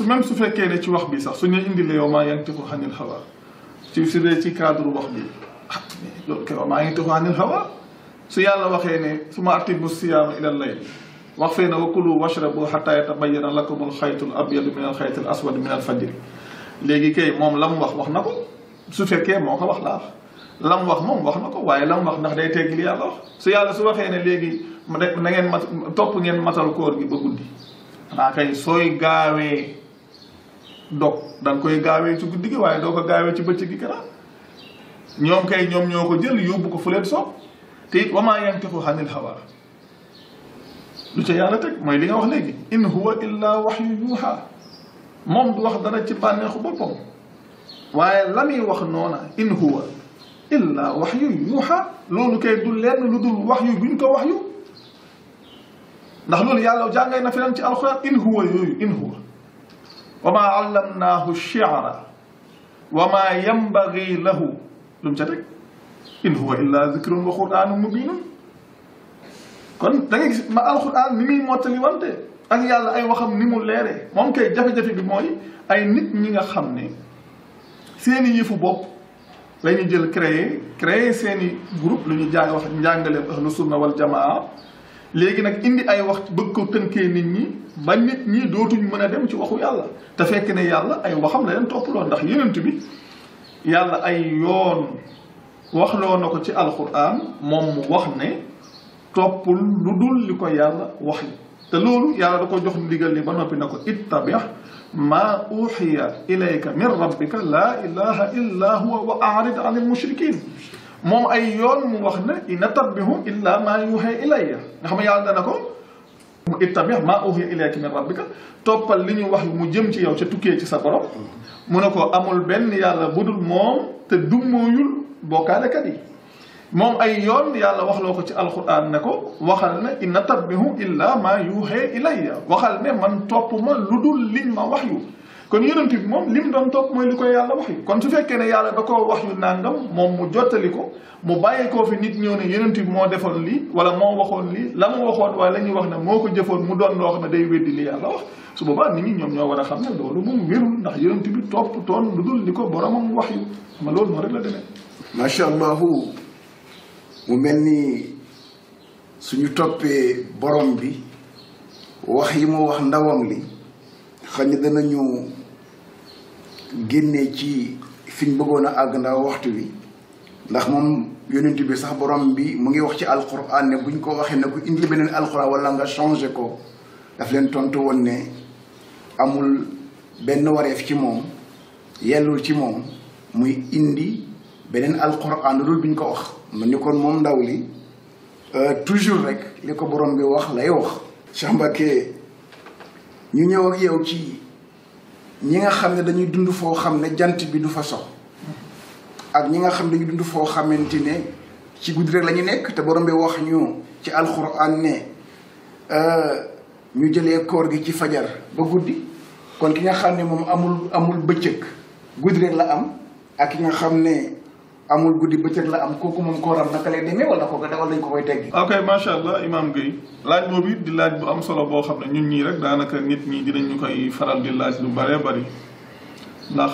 même su fekkee ne ci wax bi sax suñu indile yow maa yantiqu anil hawa ci su dee ci cadre wax bi loolu kay wa maa yantiqu anil hawa su yàlla waxee ne summa atimmu siyaama ila layl wax fee na wa kulu washrabu hatta yatabayyana lakum al-khaytul abyadu min al-khaytil aswad min al-fajr léegi kay moom la mu wax na ko su fekkee moo ko wax laa lam wax moom wax na ko waaye lam wax ndax day tegg li yàlla wax su yàlla su waxee ne léegi na ngeen mat topp ngeen matal koor gi ba guddi xanaa kay sooy gaawee dog da nga koy gaawee ci guddi gi waaye doo ko gaawee ci bëccëg gi kanam ñoom kay ñoom ñoo ko jël yóbbu ko fu leen soob te it wa maa yantiqu anil hawa lu ca yàlla teg mooy li nga wax léegi in huwa illa wahyu yuha moom du wax dara ci bànneexu boppam waaye la muy wax noona in huwa illa waxyu yuuxa loolu kay du lenn lu dul waxyu buñ ko waxyu ndax loolu yàlla jàngay na feneen ci alxuraan in huwa yooyu in huwa wa maa allamnaahu shi'ra wa maa yanbaghi lahu lu mu ca teg in huwa illa zikrun wa qur'aanun mubiinun kon da ngay gis ma alxuraan ni muy mottali wante ak yàlla ay waxam ni mu leeree moom kay jafe-jafe bi mooy ay nit ñi nga xam ne seeni yëfu bopp la ñu jël créer seeni groupe lu ñu wax njàngaleem ahlu sunna wal jamaa léegi nag indi ay wax bëgg ko tënkee nit ñi ba nit ñi dootuñ mën a dem ci waxu yàlla te fekk ne yàlla ay waxam la leen toppaloo ndax yonent bi yàlla ay yoon waxloo na ko ci alquran moom mu wax ne toppul lu dul li ko yàlla wax yi te loolu yàlla da ko jox ndigal li ba noppi na ko ittabi maa uxiya ilayka min rabbika laa ilaha illa huwa wa a'rid anil mushrikin moom ay yoon mu wax ne in attabi'u illa maa yuuxa ilayya nga xam ne yàlla dana ko ittabi maa uxiya ilayka min rabbika toppal li ñu wax mu jëm ci yow ca tukkee ci sa borom mu ne ko amul benn yàlla budul moom te dummóoyul bokkaalekat yi moom ay yoon yàlla waxloo ko ci alquran ne ko waxal ne in attabi'u illa maa yuuxa ilayya waxal ne man topp ma lu dul liñ ma wax yu kon yonent bi moom lim doon topp mooy li ko yàlla wax yu kon su fekkee ne yàlla da koo wax yu nàngam moom mu jottali ko mu bàyyi koo fi nit ñëw ne yonent bi moo defoon lii wala moo waxoon lii la mu waxoon waaye la ñuy wax ne moo ko jëfoon mu doon loo xam ne day weddi li yàlla wax su boobaa nit ñi ñoom ñoo war a xam ne loolu moom wérul ndax yonent bi topp toon lu dul li ko boromam wax yu ma loolu moo rek la demee. macha allah mu mel ni suñu toppee borom bi wax yi mu wax ndawam li xëy na danañu génnee ci fiñ bëggoon a àgg ndaw waxtu wi ndax moom yonent bi sax borom bi mu ngi wax ci alquran ne buñ ko waxee ne ko indi beneen alquran wala nga changé ko daf leen tontu woon ne amul benn wareef ci moom yellul ci moom muy indi beneen alquran lu dul biñ ko wax mu ni kon moom ndaw li toujours rek li ko borom bi wax lay wax. Cheikh Mbacké ñu ñëw ak yow ci ñi nga xam ne dañuy dund foo xam ne jant bi du fa sox ak ñi nga xam ne dañuy dund foo xamante ne ci guddi rek la ñu nekk te borom bi wax ñu ci alquran ne ñu jëlee koor gi ci fajar ba guddi kon ki nga xam ne moom amul bëccëg guddi rek la am ak ki nga xam ne amul guddi bëccëg la am kooku moom kooram naka lay demee wala kooku dawal lañ ko koy teggi. ok macha allah Imam Gueye laaj boobu it di laaj bu am solo boo xam ne ñun ñii rek daanaka nit ñi dinañ ñu koy faral di laaj lu bëree bëri ndax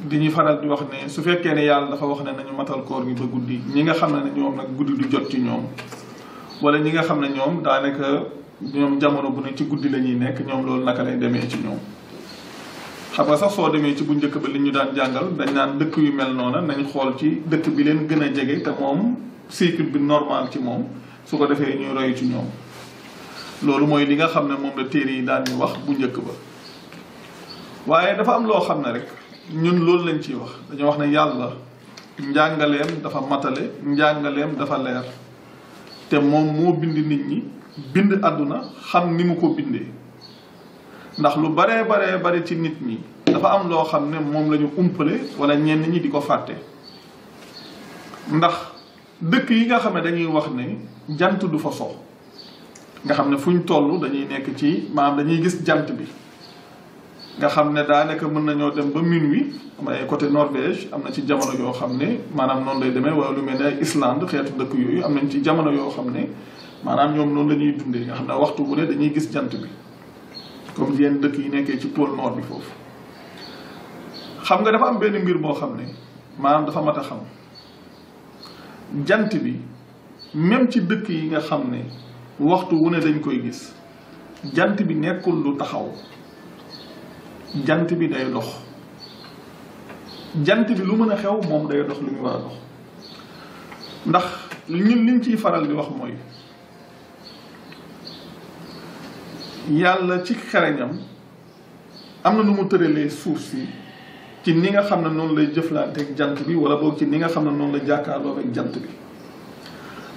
diñuy faral di wax ne su fekkee ne yàlla dafa wax ne nañu matal koor gi ba guddi ñi nga xam ne ñoom nag guddi du jot ci ñoom wala ñi nga xam ne ñoom daanaka ñoom jamono bu ne ci guddi la ñuy nekk ñoom loolu naka lay demee ci ñoom. xam nga sax soo demee ci bu njëkk ba li ñu daan jàngal dañ naan dëkk yu mel noona nañ xool ci dëkk bi leen gën a jege te moom cycle bi normal ci moom su ko defee ñuy roy ci ñoom loolu mooy li nga xam ne moom la téere yi daan ñu wax bu njëkk ba waaye dafa am loo xam ne rek ñun loolu lañ ciy wax dañoo wax ne yàlla njàngaleem dafa matale njàngaleem dafa leer te moom moo bind nit ñi bind àdduna xam ni mu ko bindee ndax lu baree bari ci nit ñi dafa am loo xam ne moom la ñu umpale wala ñenn ñi di ko fàtte ndax dëkk yi nga xam ne dañuy wax ne jant du fa sox nga xam ne fuñ toll dañuy nekk ci maanaam dañuy gis jant bi nga xam ne daanaka mën nañoo dem ba minuit am ay côté Norvège am na ci jamono yoo xam ne maanaam noonu lay demee wala lu mel ne ay Islande xeetu dëkk yooyu am nañ ci jamono yoo xam ne maanaam ñoom noonu la ñuy dundee nga xam ne waxtu bu ne dañuy gis jant bi comme yenn dëkk yi nekkee ci pôle nord bi foofu xam nga dafa am benn mbir boo xam ne maanaam dafa mat a xam jant bi même ci dëkk yi nga xam ne waxtu wu ne dañ koy gis jant bi nekkul lu taxaw jant bi day dox jant bi lu mën a xew moom day dox lu ñu war a dox ndax ñun liñ ciy faral di wax mooy yàlla ci xereñam am na nu mu tëralee suuf si ci ni nga xam ne noonu lay jëflanteeg jant bi wala boog ci ni nga xam ne noonu la jàkkaarloo ak jant bi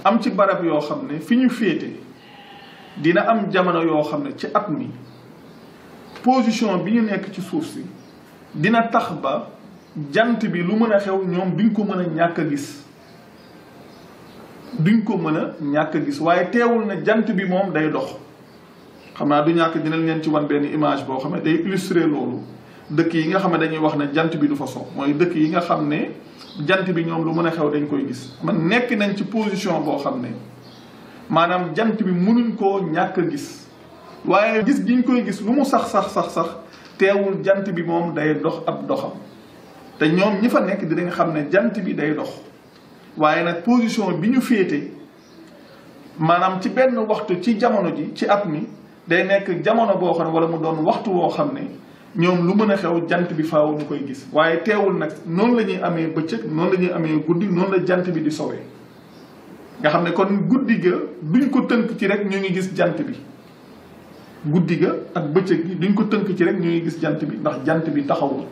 am ci barab yoo xam ne fi ñu féete dina am jamono yoo xam ne ci at mi position bi ñu nekk ci suuf si dina tax ba jant bi lu mën a xew ñoom duñ ko mën a ñàkk a gis duñ ko mën a ñàkk a gis waaye teewul na jant bi moom day dox xam naa du ñàkk dinañ leen ci wan benn image boo xam ne day illustrer loolu dëkk yi nga xam ne dañuy wax ne jant bi du fa so mooy dëkk yi nga xam ne jant bi ñoom lu mën a xew dañ koy gis man nekk nañ ci position boo xam ne maanaam jant bi mënuñ koo ñàkk a gis waaye gis giñ koy gis lu mu sax teewul jant bi moom day dox ab doxam te ñoom ñi fa nekk dinañ xam ne jant bi day dox waaye nag position bi ñu féete maanaam ci benn waxtu ci jamono ji ci at mi day nekk jamono boo xam ne wala mu doon waxtu woo xam ne ñoom lu mën a xew jant bi faaw ñu koy gis waaye teewul nag noonu la ñuy amee bëccëg noonu la ñuy amee guddi noonu la jant bi di sowee nga xam ne kon guddi ga duñ ko tënk ci rek ñu ngi gis jant bi guddi ga ak bëccëg gi duñ ko tënk ci rek ñu ngi gis jant bi ndax jant bi taxawul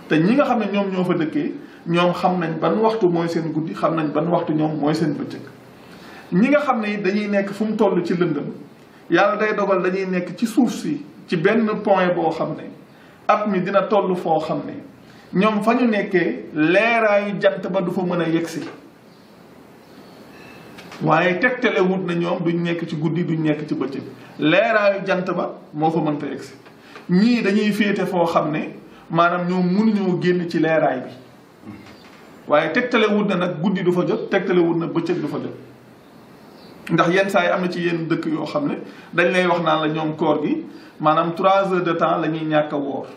te ñi nga xam ne ñoom ñoo fa dëkkee ñoom xam nañ ban waxtu mooy seen guddi xam nañ ban waxtu ñoom mooy seen bëccëg ñi nga xam ne dañuy nekk fu mu toll ci lëndëm yàlla day dogal dañuy nekk ci suuf si ci benn point boo xam ne at mi dina toll foo xam ne ñoom fa ñu nekkee leeraayu jant ba du fa mën a yegsi waaye tegtale wut na ñoom duñ nekk ci guddi duñ nekk ci bëccëg leeraayu jant ba moo fa mënta yegsi ñii dañuy féete foo xam ne maanaam ñoom mënuñoo génn ci leeraay bi waaye tegtale wut na nag guddi du fa jot tegtale wut na bëccëg du fa jot ndax yenn saa yi am na ci yenn dëkk yoo xam ne dañ lay wax naan la ñoom koor gi maanaam 3 heures de temps la ñuy ñàkk a woor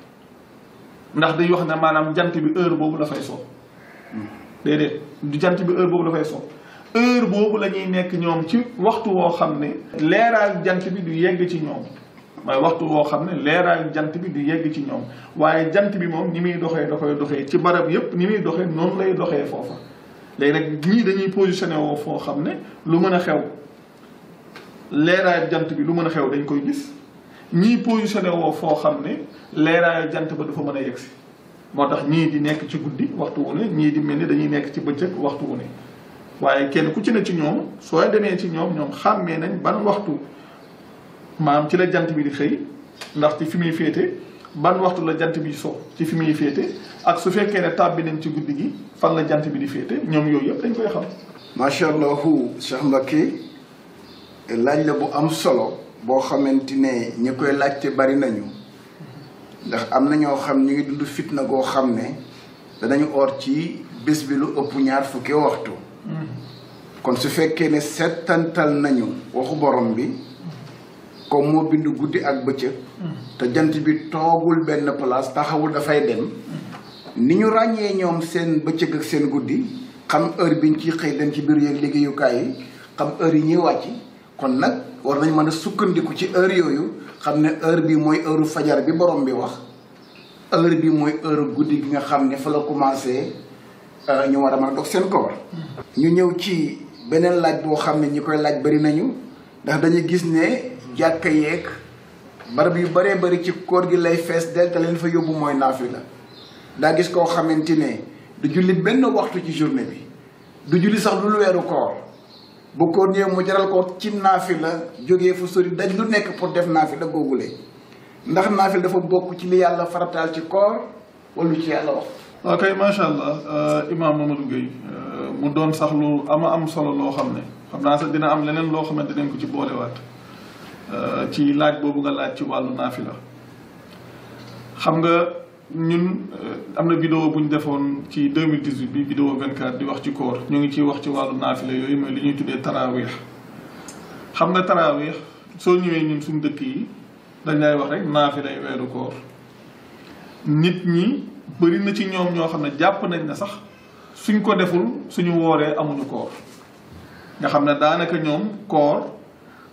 ndax dañuy wax ne maanaam jant bi heure boobu dafay so déedéet du jant bi heure boobu dafay so heure boobu la ñuy nekk ñoom ci waxtu woo xam ne leeraayu jant bi du yegg ci ñoom waaye waxtu woo xam ne leeraayu jant bi du yegg ci ñoom waaye jant bi moom ni muy doxee da koy doxee ci barab yépp ni muy doxee noonu lay doxee foofa léegi nag ñii dañuy positionné woo foo xam ne lu mën a xew leeraayu jant bi lu mën a xew dañ koy gis ñii positionné woo foo xam ne leeraayu jant ba dafa mën a yegsi moo tax ñii di nekk ci guddi waxtu wu ne ñii di mel ni dañuy nekk ci bëccëg waxtu wu ne waaye kenn ku ci ne ci ñoom soo demee ci ñoom xàmmee nañ ban waxtu maanaam ci la jant bi di xëy ndax ci fi muy féete ban waxtu la jant bi so ci fi muy féete ak su fekkee ne tàbbi nañ ci guddi gi fan la jant bi di féete ñoom yooyu yëpp dañ koy xam. macha allah Cheikh Mbacké laaj la bu am solo boo xamante ne ñi koy laajte bari nañu ndax am na ñoo xam ñu ngi dund fitna goo xam ne danañu oor ci bés bi lu ëpp 20 waxtu. kon su fekkee ne settantal nañu waxu borom bi comme moo bind guddi ak bëccëg te jant bi toogul benn place taxawul dafay dem ni ñu ràññee ñoom seen bëccëg ak seen guddi xam heure biñ ci xëy dem ci biir yeeg liggéeyukaay yi xam heure yi ñuy wàcc kon nag war nañ mën a sukkandiku ci heure yooyu xam ne heure bi mooy heure fajar bi borom bi wax heure bi mooy heure guddi gi nga xam ne fa la commencé ñu war a mën a dog seen koor ñu ñëw ci beneen laaj boo xam ne ñi koy laaj bari nañu ndax dañuy gis ne jàkka yeeg barab yu bëree bëri ci koor gi lay fees del te leen fa yóbbu mooy naafila daa gis koo xamante ne du julli benn waxtu ci journée bi du julli sax lu weeru koor bu koor ñëwee mu jaral ko ci naafila jógee fu sori daj lu nekk pour def naafila googule ndax naafila dafa bokk ci li yàlla farataal ci koor wala lu ci yàlla wax. ok macha allah Imam Mamadou Gueye mu doon sax lu am solo loo xam ne xam naa sax dina am leneen loo xamante dinañ ko ci boolewaat ci laaj boobu nga laaj ci wàllu naafila xam nga ñun am na vidéo bu ñu defoon ci 2018 bi vidéo 24 di wax ci koor ñu ngi ciy wax ci wàllu naafila yooyu mooy li ñuy tuddee taraweex xam nga taraweex soo ñëwee ñun suñu dëkk yi dañ lay wax rek naafilay weeru koor nit ñi bëri na ci ñoom ñoo xam ne jàpp nañ na sax suñ ko deful suñu wooree amuñu koor nga xam ne daanaka ñoom koor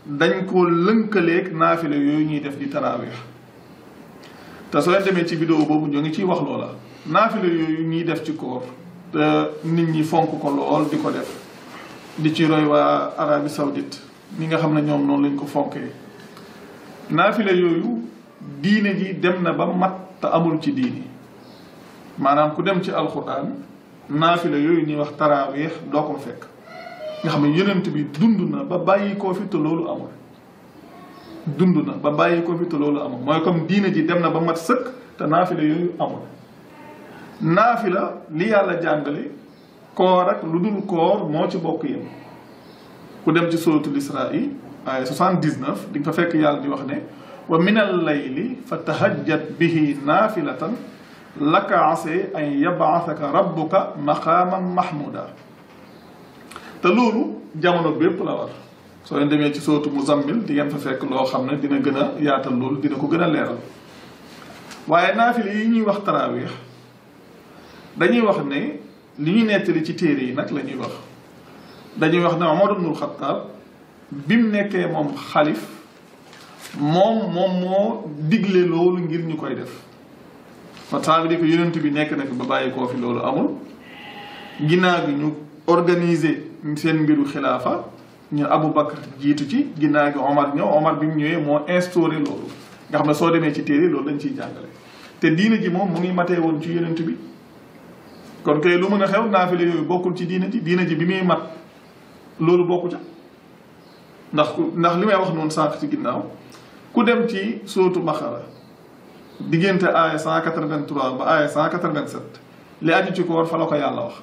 dañ ko lënkaleeg naafila yooyu ñuy def di taraaweex te soo demee ci vidéo boobu ñoo ngi ciy wax loola naafila yooyu ñuy def ci koor te nit ñi fonk ko lool di ko def di ci roy waa Arabie Saoudite ñi nga xam ne ñoom noonu lañ ko fonkee naafila yooyu diine ji dem na ba mat te amul ci diini maanaam ku dem ci alquran naafila yooyu ñuy wax taraaweex doo ko fekk nga xam ne yonent bi dund na ba bàyyi koo fi te loolu amul dund na ba bàyyi koo fi te loolu amul mooy comme diine ji dem na ba mat sëkk te naafila yooyu amul naafila li yàlla jàngale koor ak lu dul koor moo ci bokk yem ku dem ci suratul Israa ay 79 di nga fa fekk yàlla di wax ne wa minal layli fa tahajjat bihi naafilatan laka asee an yabaasaka rabbuka maqaaman mahmuda te loolu jamono bépp la war soo leen demee ci sootu Muzammil di ngeen fa fekk loo xam ne dina gën a yaatal loolu dina ko gën a leeral waaye naafile yi ñuy wax taraawiix dañuy wax ne li ñuy nettali ci téere yi nag la ñuy wax dañuy wax ne Umar ibnul Xattaab bi mu nekkee moom xalif moom moo digle loolu ngir ñu koy def fa ça veut dire que yonent bi nekk na fi ba bàyyi koo fi loolu amul ginnaaw gi ñu organiser seen mbiru xilaafa ñu Abu Bakr jiitu ci ginnaaw gi Omar ñëw Omar bi mu ñëwee moo instauré loolu nga xam ne soo demee ci téere loolu dañ ciy jàngale te diina ji moom mu ngi matee woon ci yonent bi kon kay lu mën a xew naafile yooyu bokkul ci diina ji bi muy mat loolu bokku ca ndax li may wax noonu sànq ci ginnaaw ku dem ci sootu Baqara diggante aaya 183 ba aaya 187 li aju ci koor fa la ko yàlla wax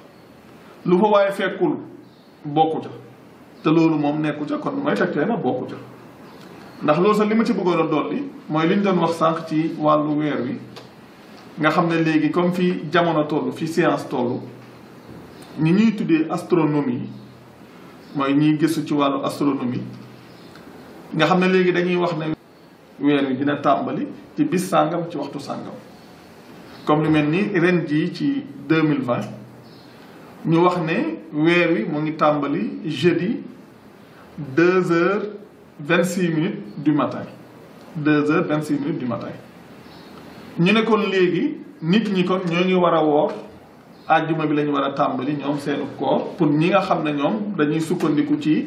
lu fa waaye fekkul bokku ca te loolu moom nekku ca kon mooy tegtee na bokku ca ndax loolu sax li ma ci bëggoon a dolli mooy li ñu doon wax sànq ci wàllu weer wi nga xam ne léegi comme fi jamono toll fi science toll ñi ñuy tuddee astronomie mooy ñiy gëstu ci wàllu astronomie nga xam ne léegi dañuy wax ne weer wi dina tàmbali ci bis sàngam ci waxtu sàngam comme lu mel ni ren jii ci 2020 ñu wax ne weer wi mu ngi tàmbali jeudi 2h26 du matin 2h26 du matin ñu ne kon léegi nit ñi kon ñoo ngi war a woor àjjuma bi lañu war a tàmbali ñoom seenu koor pour ñi nga xam ne ñoom dañuy sukkandiku ci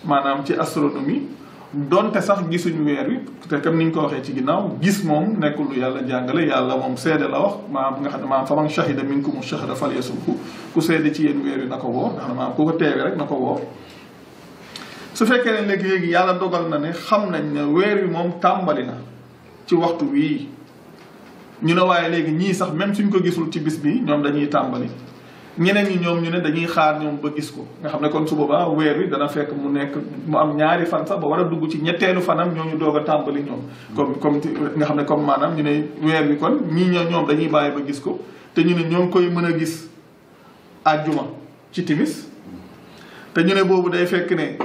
maanaam ci astronomie donte sax gisuñu weer wi te comme ni ñu ko waxee ci ginnaaw gis moom nekkul lu yàlla jàngale yàlla moom seede la wax maanaam nga xam ne maanaam faman shahida minkumu shahra falyasumhu ku seede ci yéen weer wi na ko woor nga xam ne maanaam ku ko teewee rek na ko woor su fekkee ne léegi yàlla dogal na ne xam nañ ne weer wi moom tàmbali na ci waxtu wii ñu ne waaye léegi ñii sax même suñ ko gisul ci bis bi ñoom dañuy tàmbali ñeneen ñi ñoom ñu ne dañuy xaar ñoom ba gis ko nga xam ne kon su boobaa weer wi dana fekk mu nekk mu am ñaari fan sax ba war a dugg ci ñetteelu fanam ñooñu doog a tàmbali ñoom comme nga xam ne comme maanaam ñu ne weer wi kon ñii ñoom dañuy bàyyi ba gis ko te ñu ne ñoo ngi koy mën a gis àjjuma ci timis te ñu ne boobu day fekk ne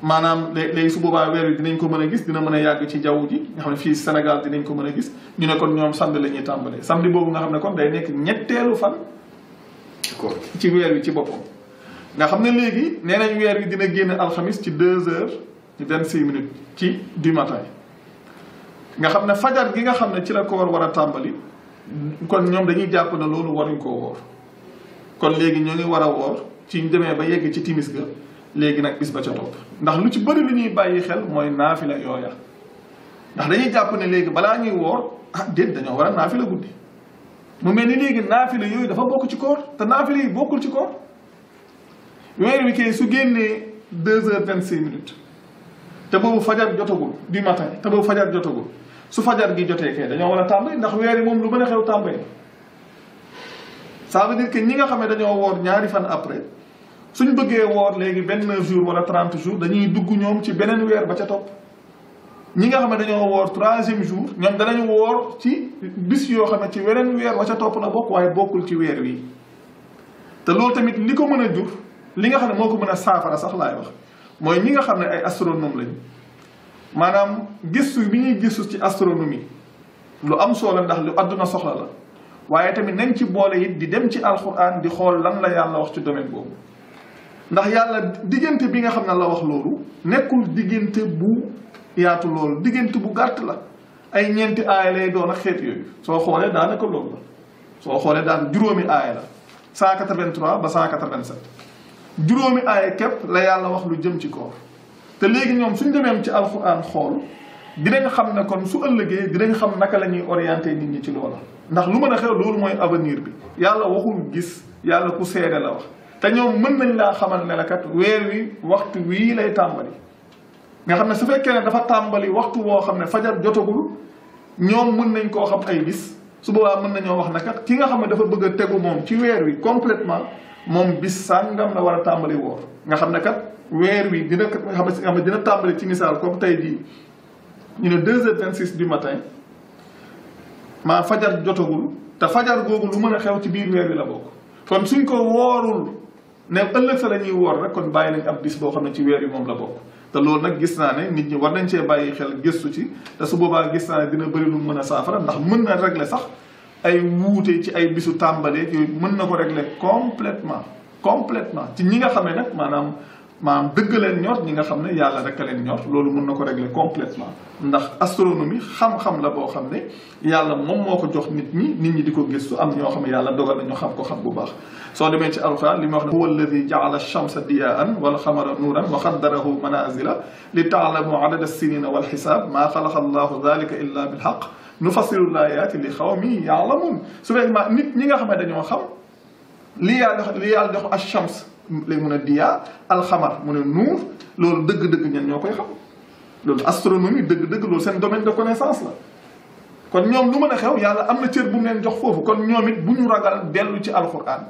maanaam léegi su boobaa weer wi dinañ ko mën a gis dina mën a yàgg ci jaww ji nga xam ne fii Sénégal dinañ ko mën a gis ñu ne kon ñoom samedi la ñuy tàmbalee samedi boobu nga xam ne kon day nekk ñetteelu fan ci weer wi ci boppam nga xam ne léegi nee nañ weer wi dina génn alxamis ci 2h26 ci du matin nga xam ne fajar gi nga xam ne ci la koor war a tàmbali kon ñoom dañuy jàpp ne loolu waruñ koo woor kon léegi ñoo ngi war a woor ci demee ba yegg ci timis ga léegi nag bis ba ca topp ndax lu ci bëri lu ñuy bàyyi xel mooy naafila yooya ndax dañuy jàpp ne léegi balaa ñuy woor déet dañoo war a naafila guddi mu mel ni léegi naafila yooyu dafa bokk ci koor te naafila yi bokkul ci koor weer wi kay su génnee 2h26 te boobu fajar jotagul du matin te boobu fajar jotagul su fajar gi jotee kay dañoo war a tàmbali ndax weer yi moom lu mën a xew tàmbali ça veut dire que ñi nga xam ne dañoo woor ñaari fan après suñ bëggee woor léegi 29 jours wala 30 jours dañuy dugg ñoom ci beneen weer ba ca topp ñi nga xam ne dañoo woor 3e jour ñoom danañu woor ci bis yoo xam ne ci weneen weer ba ca topp la bokk waaye bokkul ci weer wi te loolu tamit li ko mën a jur li nga xam ne moo ko mën a saafara sax laay wax mooy ñi nga xam ne ay astronome lañ maanaam gëstu bi ñuy gëstu ci astronomie lu am solo ndax lu àdduna soxla la waaye tamit nañ ci boole it di dem ci alxuraan di xool lan la yàlla wax ci domaine boobu ndax yàlla diggante bi nga xam ne la wax loolu nekkul diggante bu yaatu loolu diggante bu gàtt la ay ñeenti aaya lay doon ak xeet yooyu soo xoolee daanaka loolu la soo xoolee daan juróomi aaya la 183 ba 187 juróomi aaya képp la yàlla wax lu jëm ci koor te léegi ñoom suñ demeem ci alxuraan xool dinañ xam ne kon su ëllëgee dinañ xam naka la ñuy orienté nit ñi ci loola ndax lu mën a xew loolu mooy avenir bi yàlla waxul gis yàlla ku seede la wax te ñoom mën nañ laa xamal ne la kat weer wi waxtu wii lay tàmbali nga xam ne su fekkee ne dafa tàmbali waxtu woo xam ne fajar jotagul ñoom mën nañ koo xam ay bis su boobaa mën nañoo wax ne kat ki nga xam ne dafa bëgg a tegu moom ci weer wi complètement moom bis sàngam la war a tàmbali woor nga xam ne kat weer wi dina xam ne dina tàmbali ci misaal comme tey jii ñu ne 2h26 du matin maa fajar jotagul te fajar googu lu mën a xew ci biir weer wi la bokk kon suñ ko woorul ne ëllëg sa la ñuy woor rek kon bàyyi nañ ab bis boo xam ne ci weer wi moom la bokk te loolu nag gis naa ne nit ñi war nañ cee bàyyi xel gëstu ci te su boobaa gis naa ne dina bëri lu mën a saafara ndax mën na régler sax ay wuute ci ay bisu tàmbalee yooyu mën na ko régler complètement ci ñi nga xam ne nag maanaam dëgg leen ñor ñi nga xam ne yàlla rek a leen ñor loolu mën na ko régler complètement ndax astronomie xam-xam la boo xam ne yàlla moom moo ko jox nit ñi di ko gëstu am ñoo xam ne yàlla dogal na ñu xam ko xam bu baax soo demee ci alxuraan li muy wax ne huwa alladi jaala alchamsa diyaan wal xamara nuuran wa qaddarahu manazila li taalamu adada alsinina walxisaab maa xalaqa allahu dalika illa bilxaq nufassilu laayaati li xawmi yaalamun su fekkee nit ñi nga xam ne dañoo xam li yàlla jox alchams léegi mun a diya alxamar mu ne nuur loolu dëgg-dëgg ñen ñoo koy xam loolu astronomie dëgg-dëgg loolu seen domaine de connaissance la kon ñoom lu mën a xew yàlla am na cër bu mu leen jox foofu kon ñoom it bu ñu ragal dellu ci alquran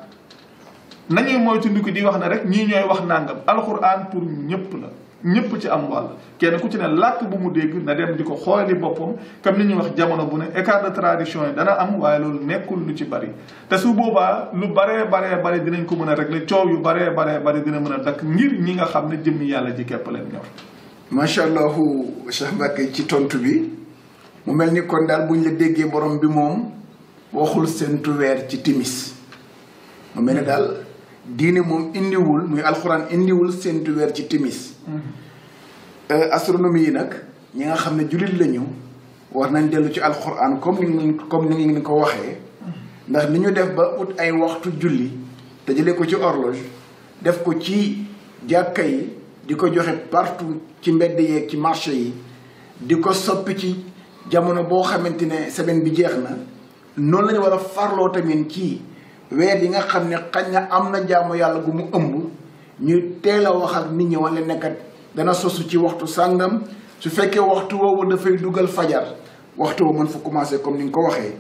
nañuy moytu ndi ko di wax ne rek ñii ñooy wax nangam alquran pour ñëpp la ñëpp ci am wàll kenn ku ci ne làkk bu mu dégg na dem di ko xooli boppam comme ni ñuy wax jamono bu ne écart de tradition yi dana am waaye loolu nekkul lu ci bari te su boobaa lu baree dinañ ko mën a régler coow yu baree bari dina mën a dakk ngir ñi nga xam ne jëmmi yàlla ji képp leen ñor. macha allah Cheikh Mbacké ci tontu bi mu mel ni kon daal buñ la déggee borom bi moom waxul seentu weer ci timis mu mel ni daal diine moom indiwul muy alxuraan indiwul seentu weer ci timis astronomie yi nag ñi nga xam ne jullit lañu war nañ dellu ci alxuraan comme ni ngeen ko waxee ndax ni ñu def ba ut ay waxtu julli te jëlee ko ci horloge def ko ci jàkka yi di ko joxe partout ci mbedd yeeg ci marché yi di ko soppi ci jamono boo xamante ne semaine bi jeex na noonu la ñu war a farloo tamit ci weer yi nga xam ne xañ na am na jaamu yàlla gu mu ëmb ñu teel a wax ak nit ñi wala nekkat dana sosu ci waxtu sàngam su fekkee waxtu woowu dafay dugal fajar waxtu woo mën fa commencé comme ni nga ko waxee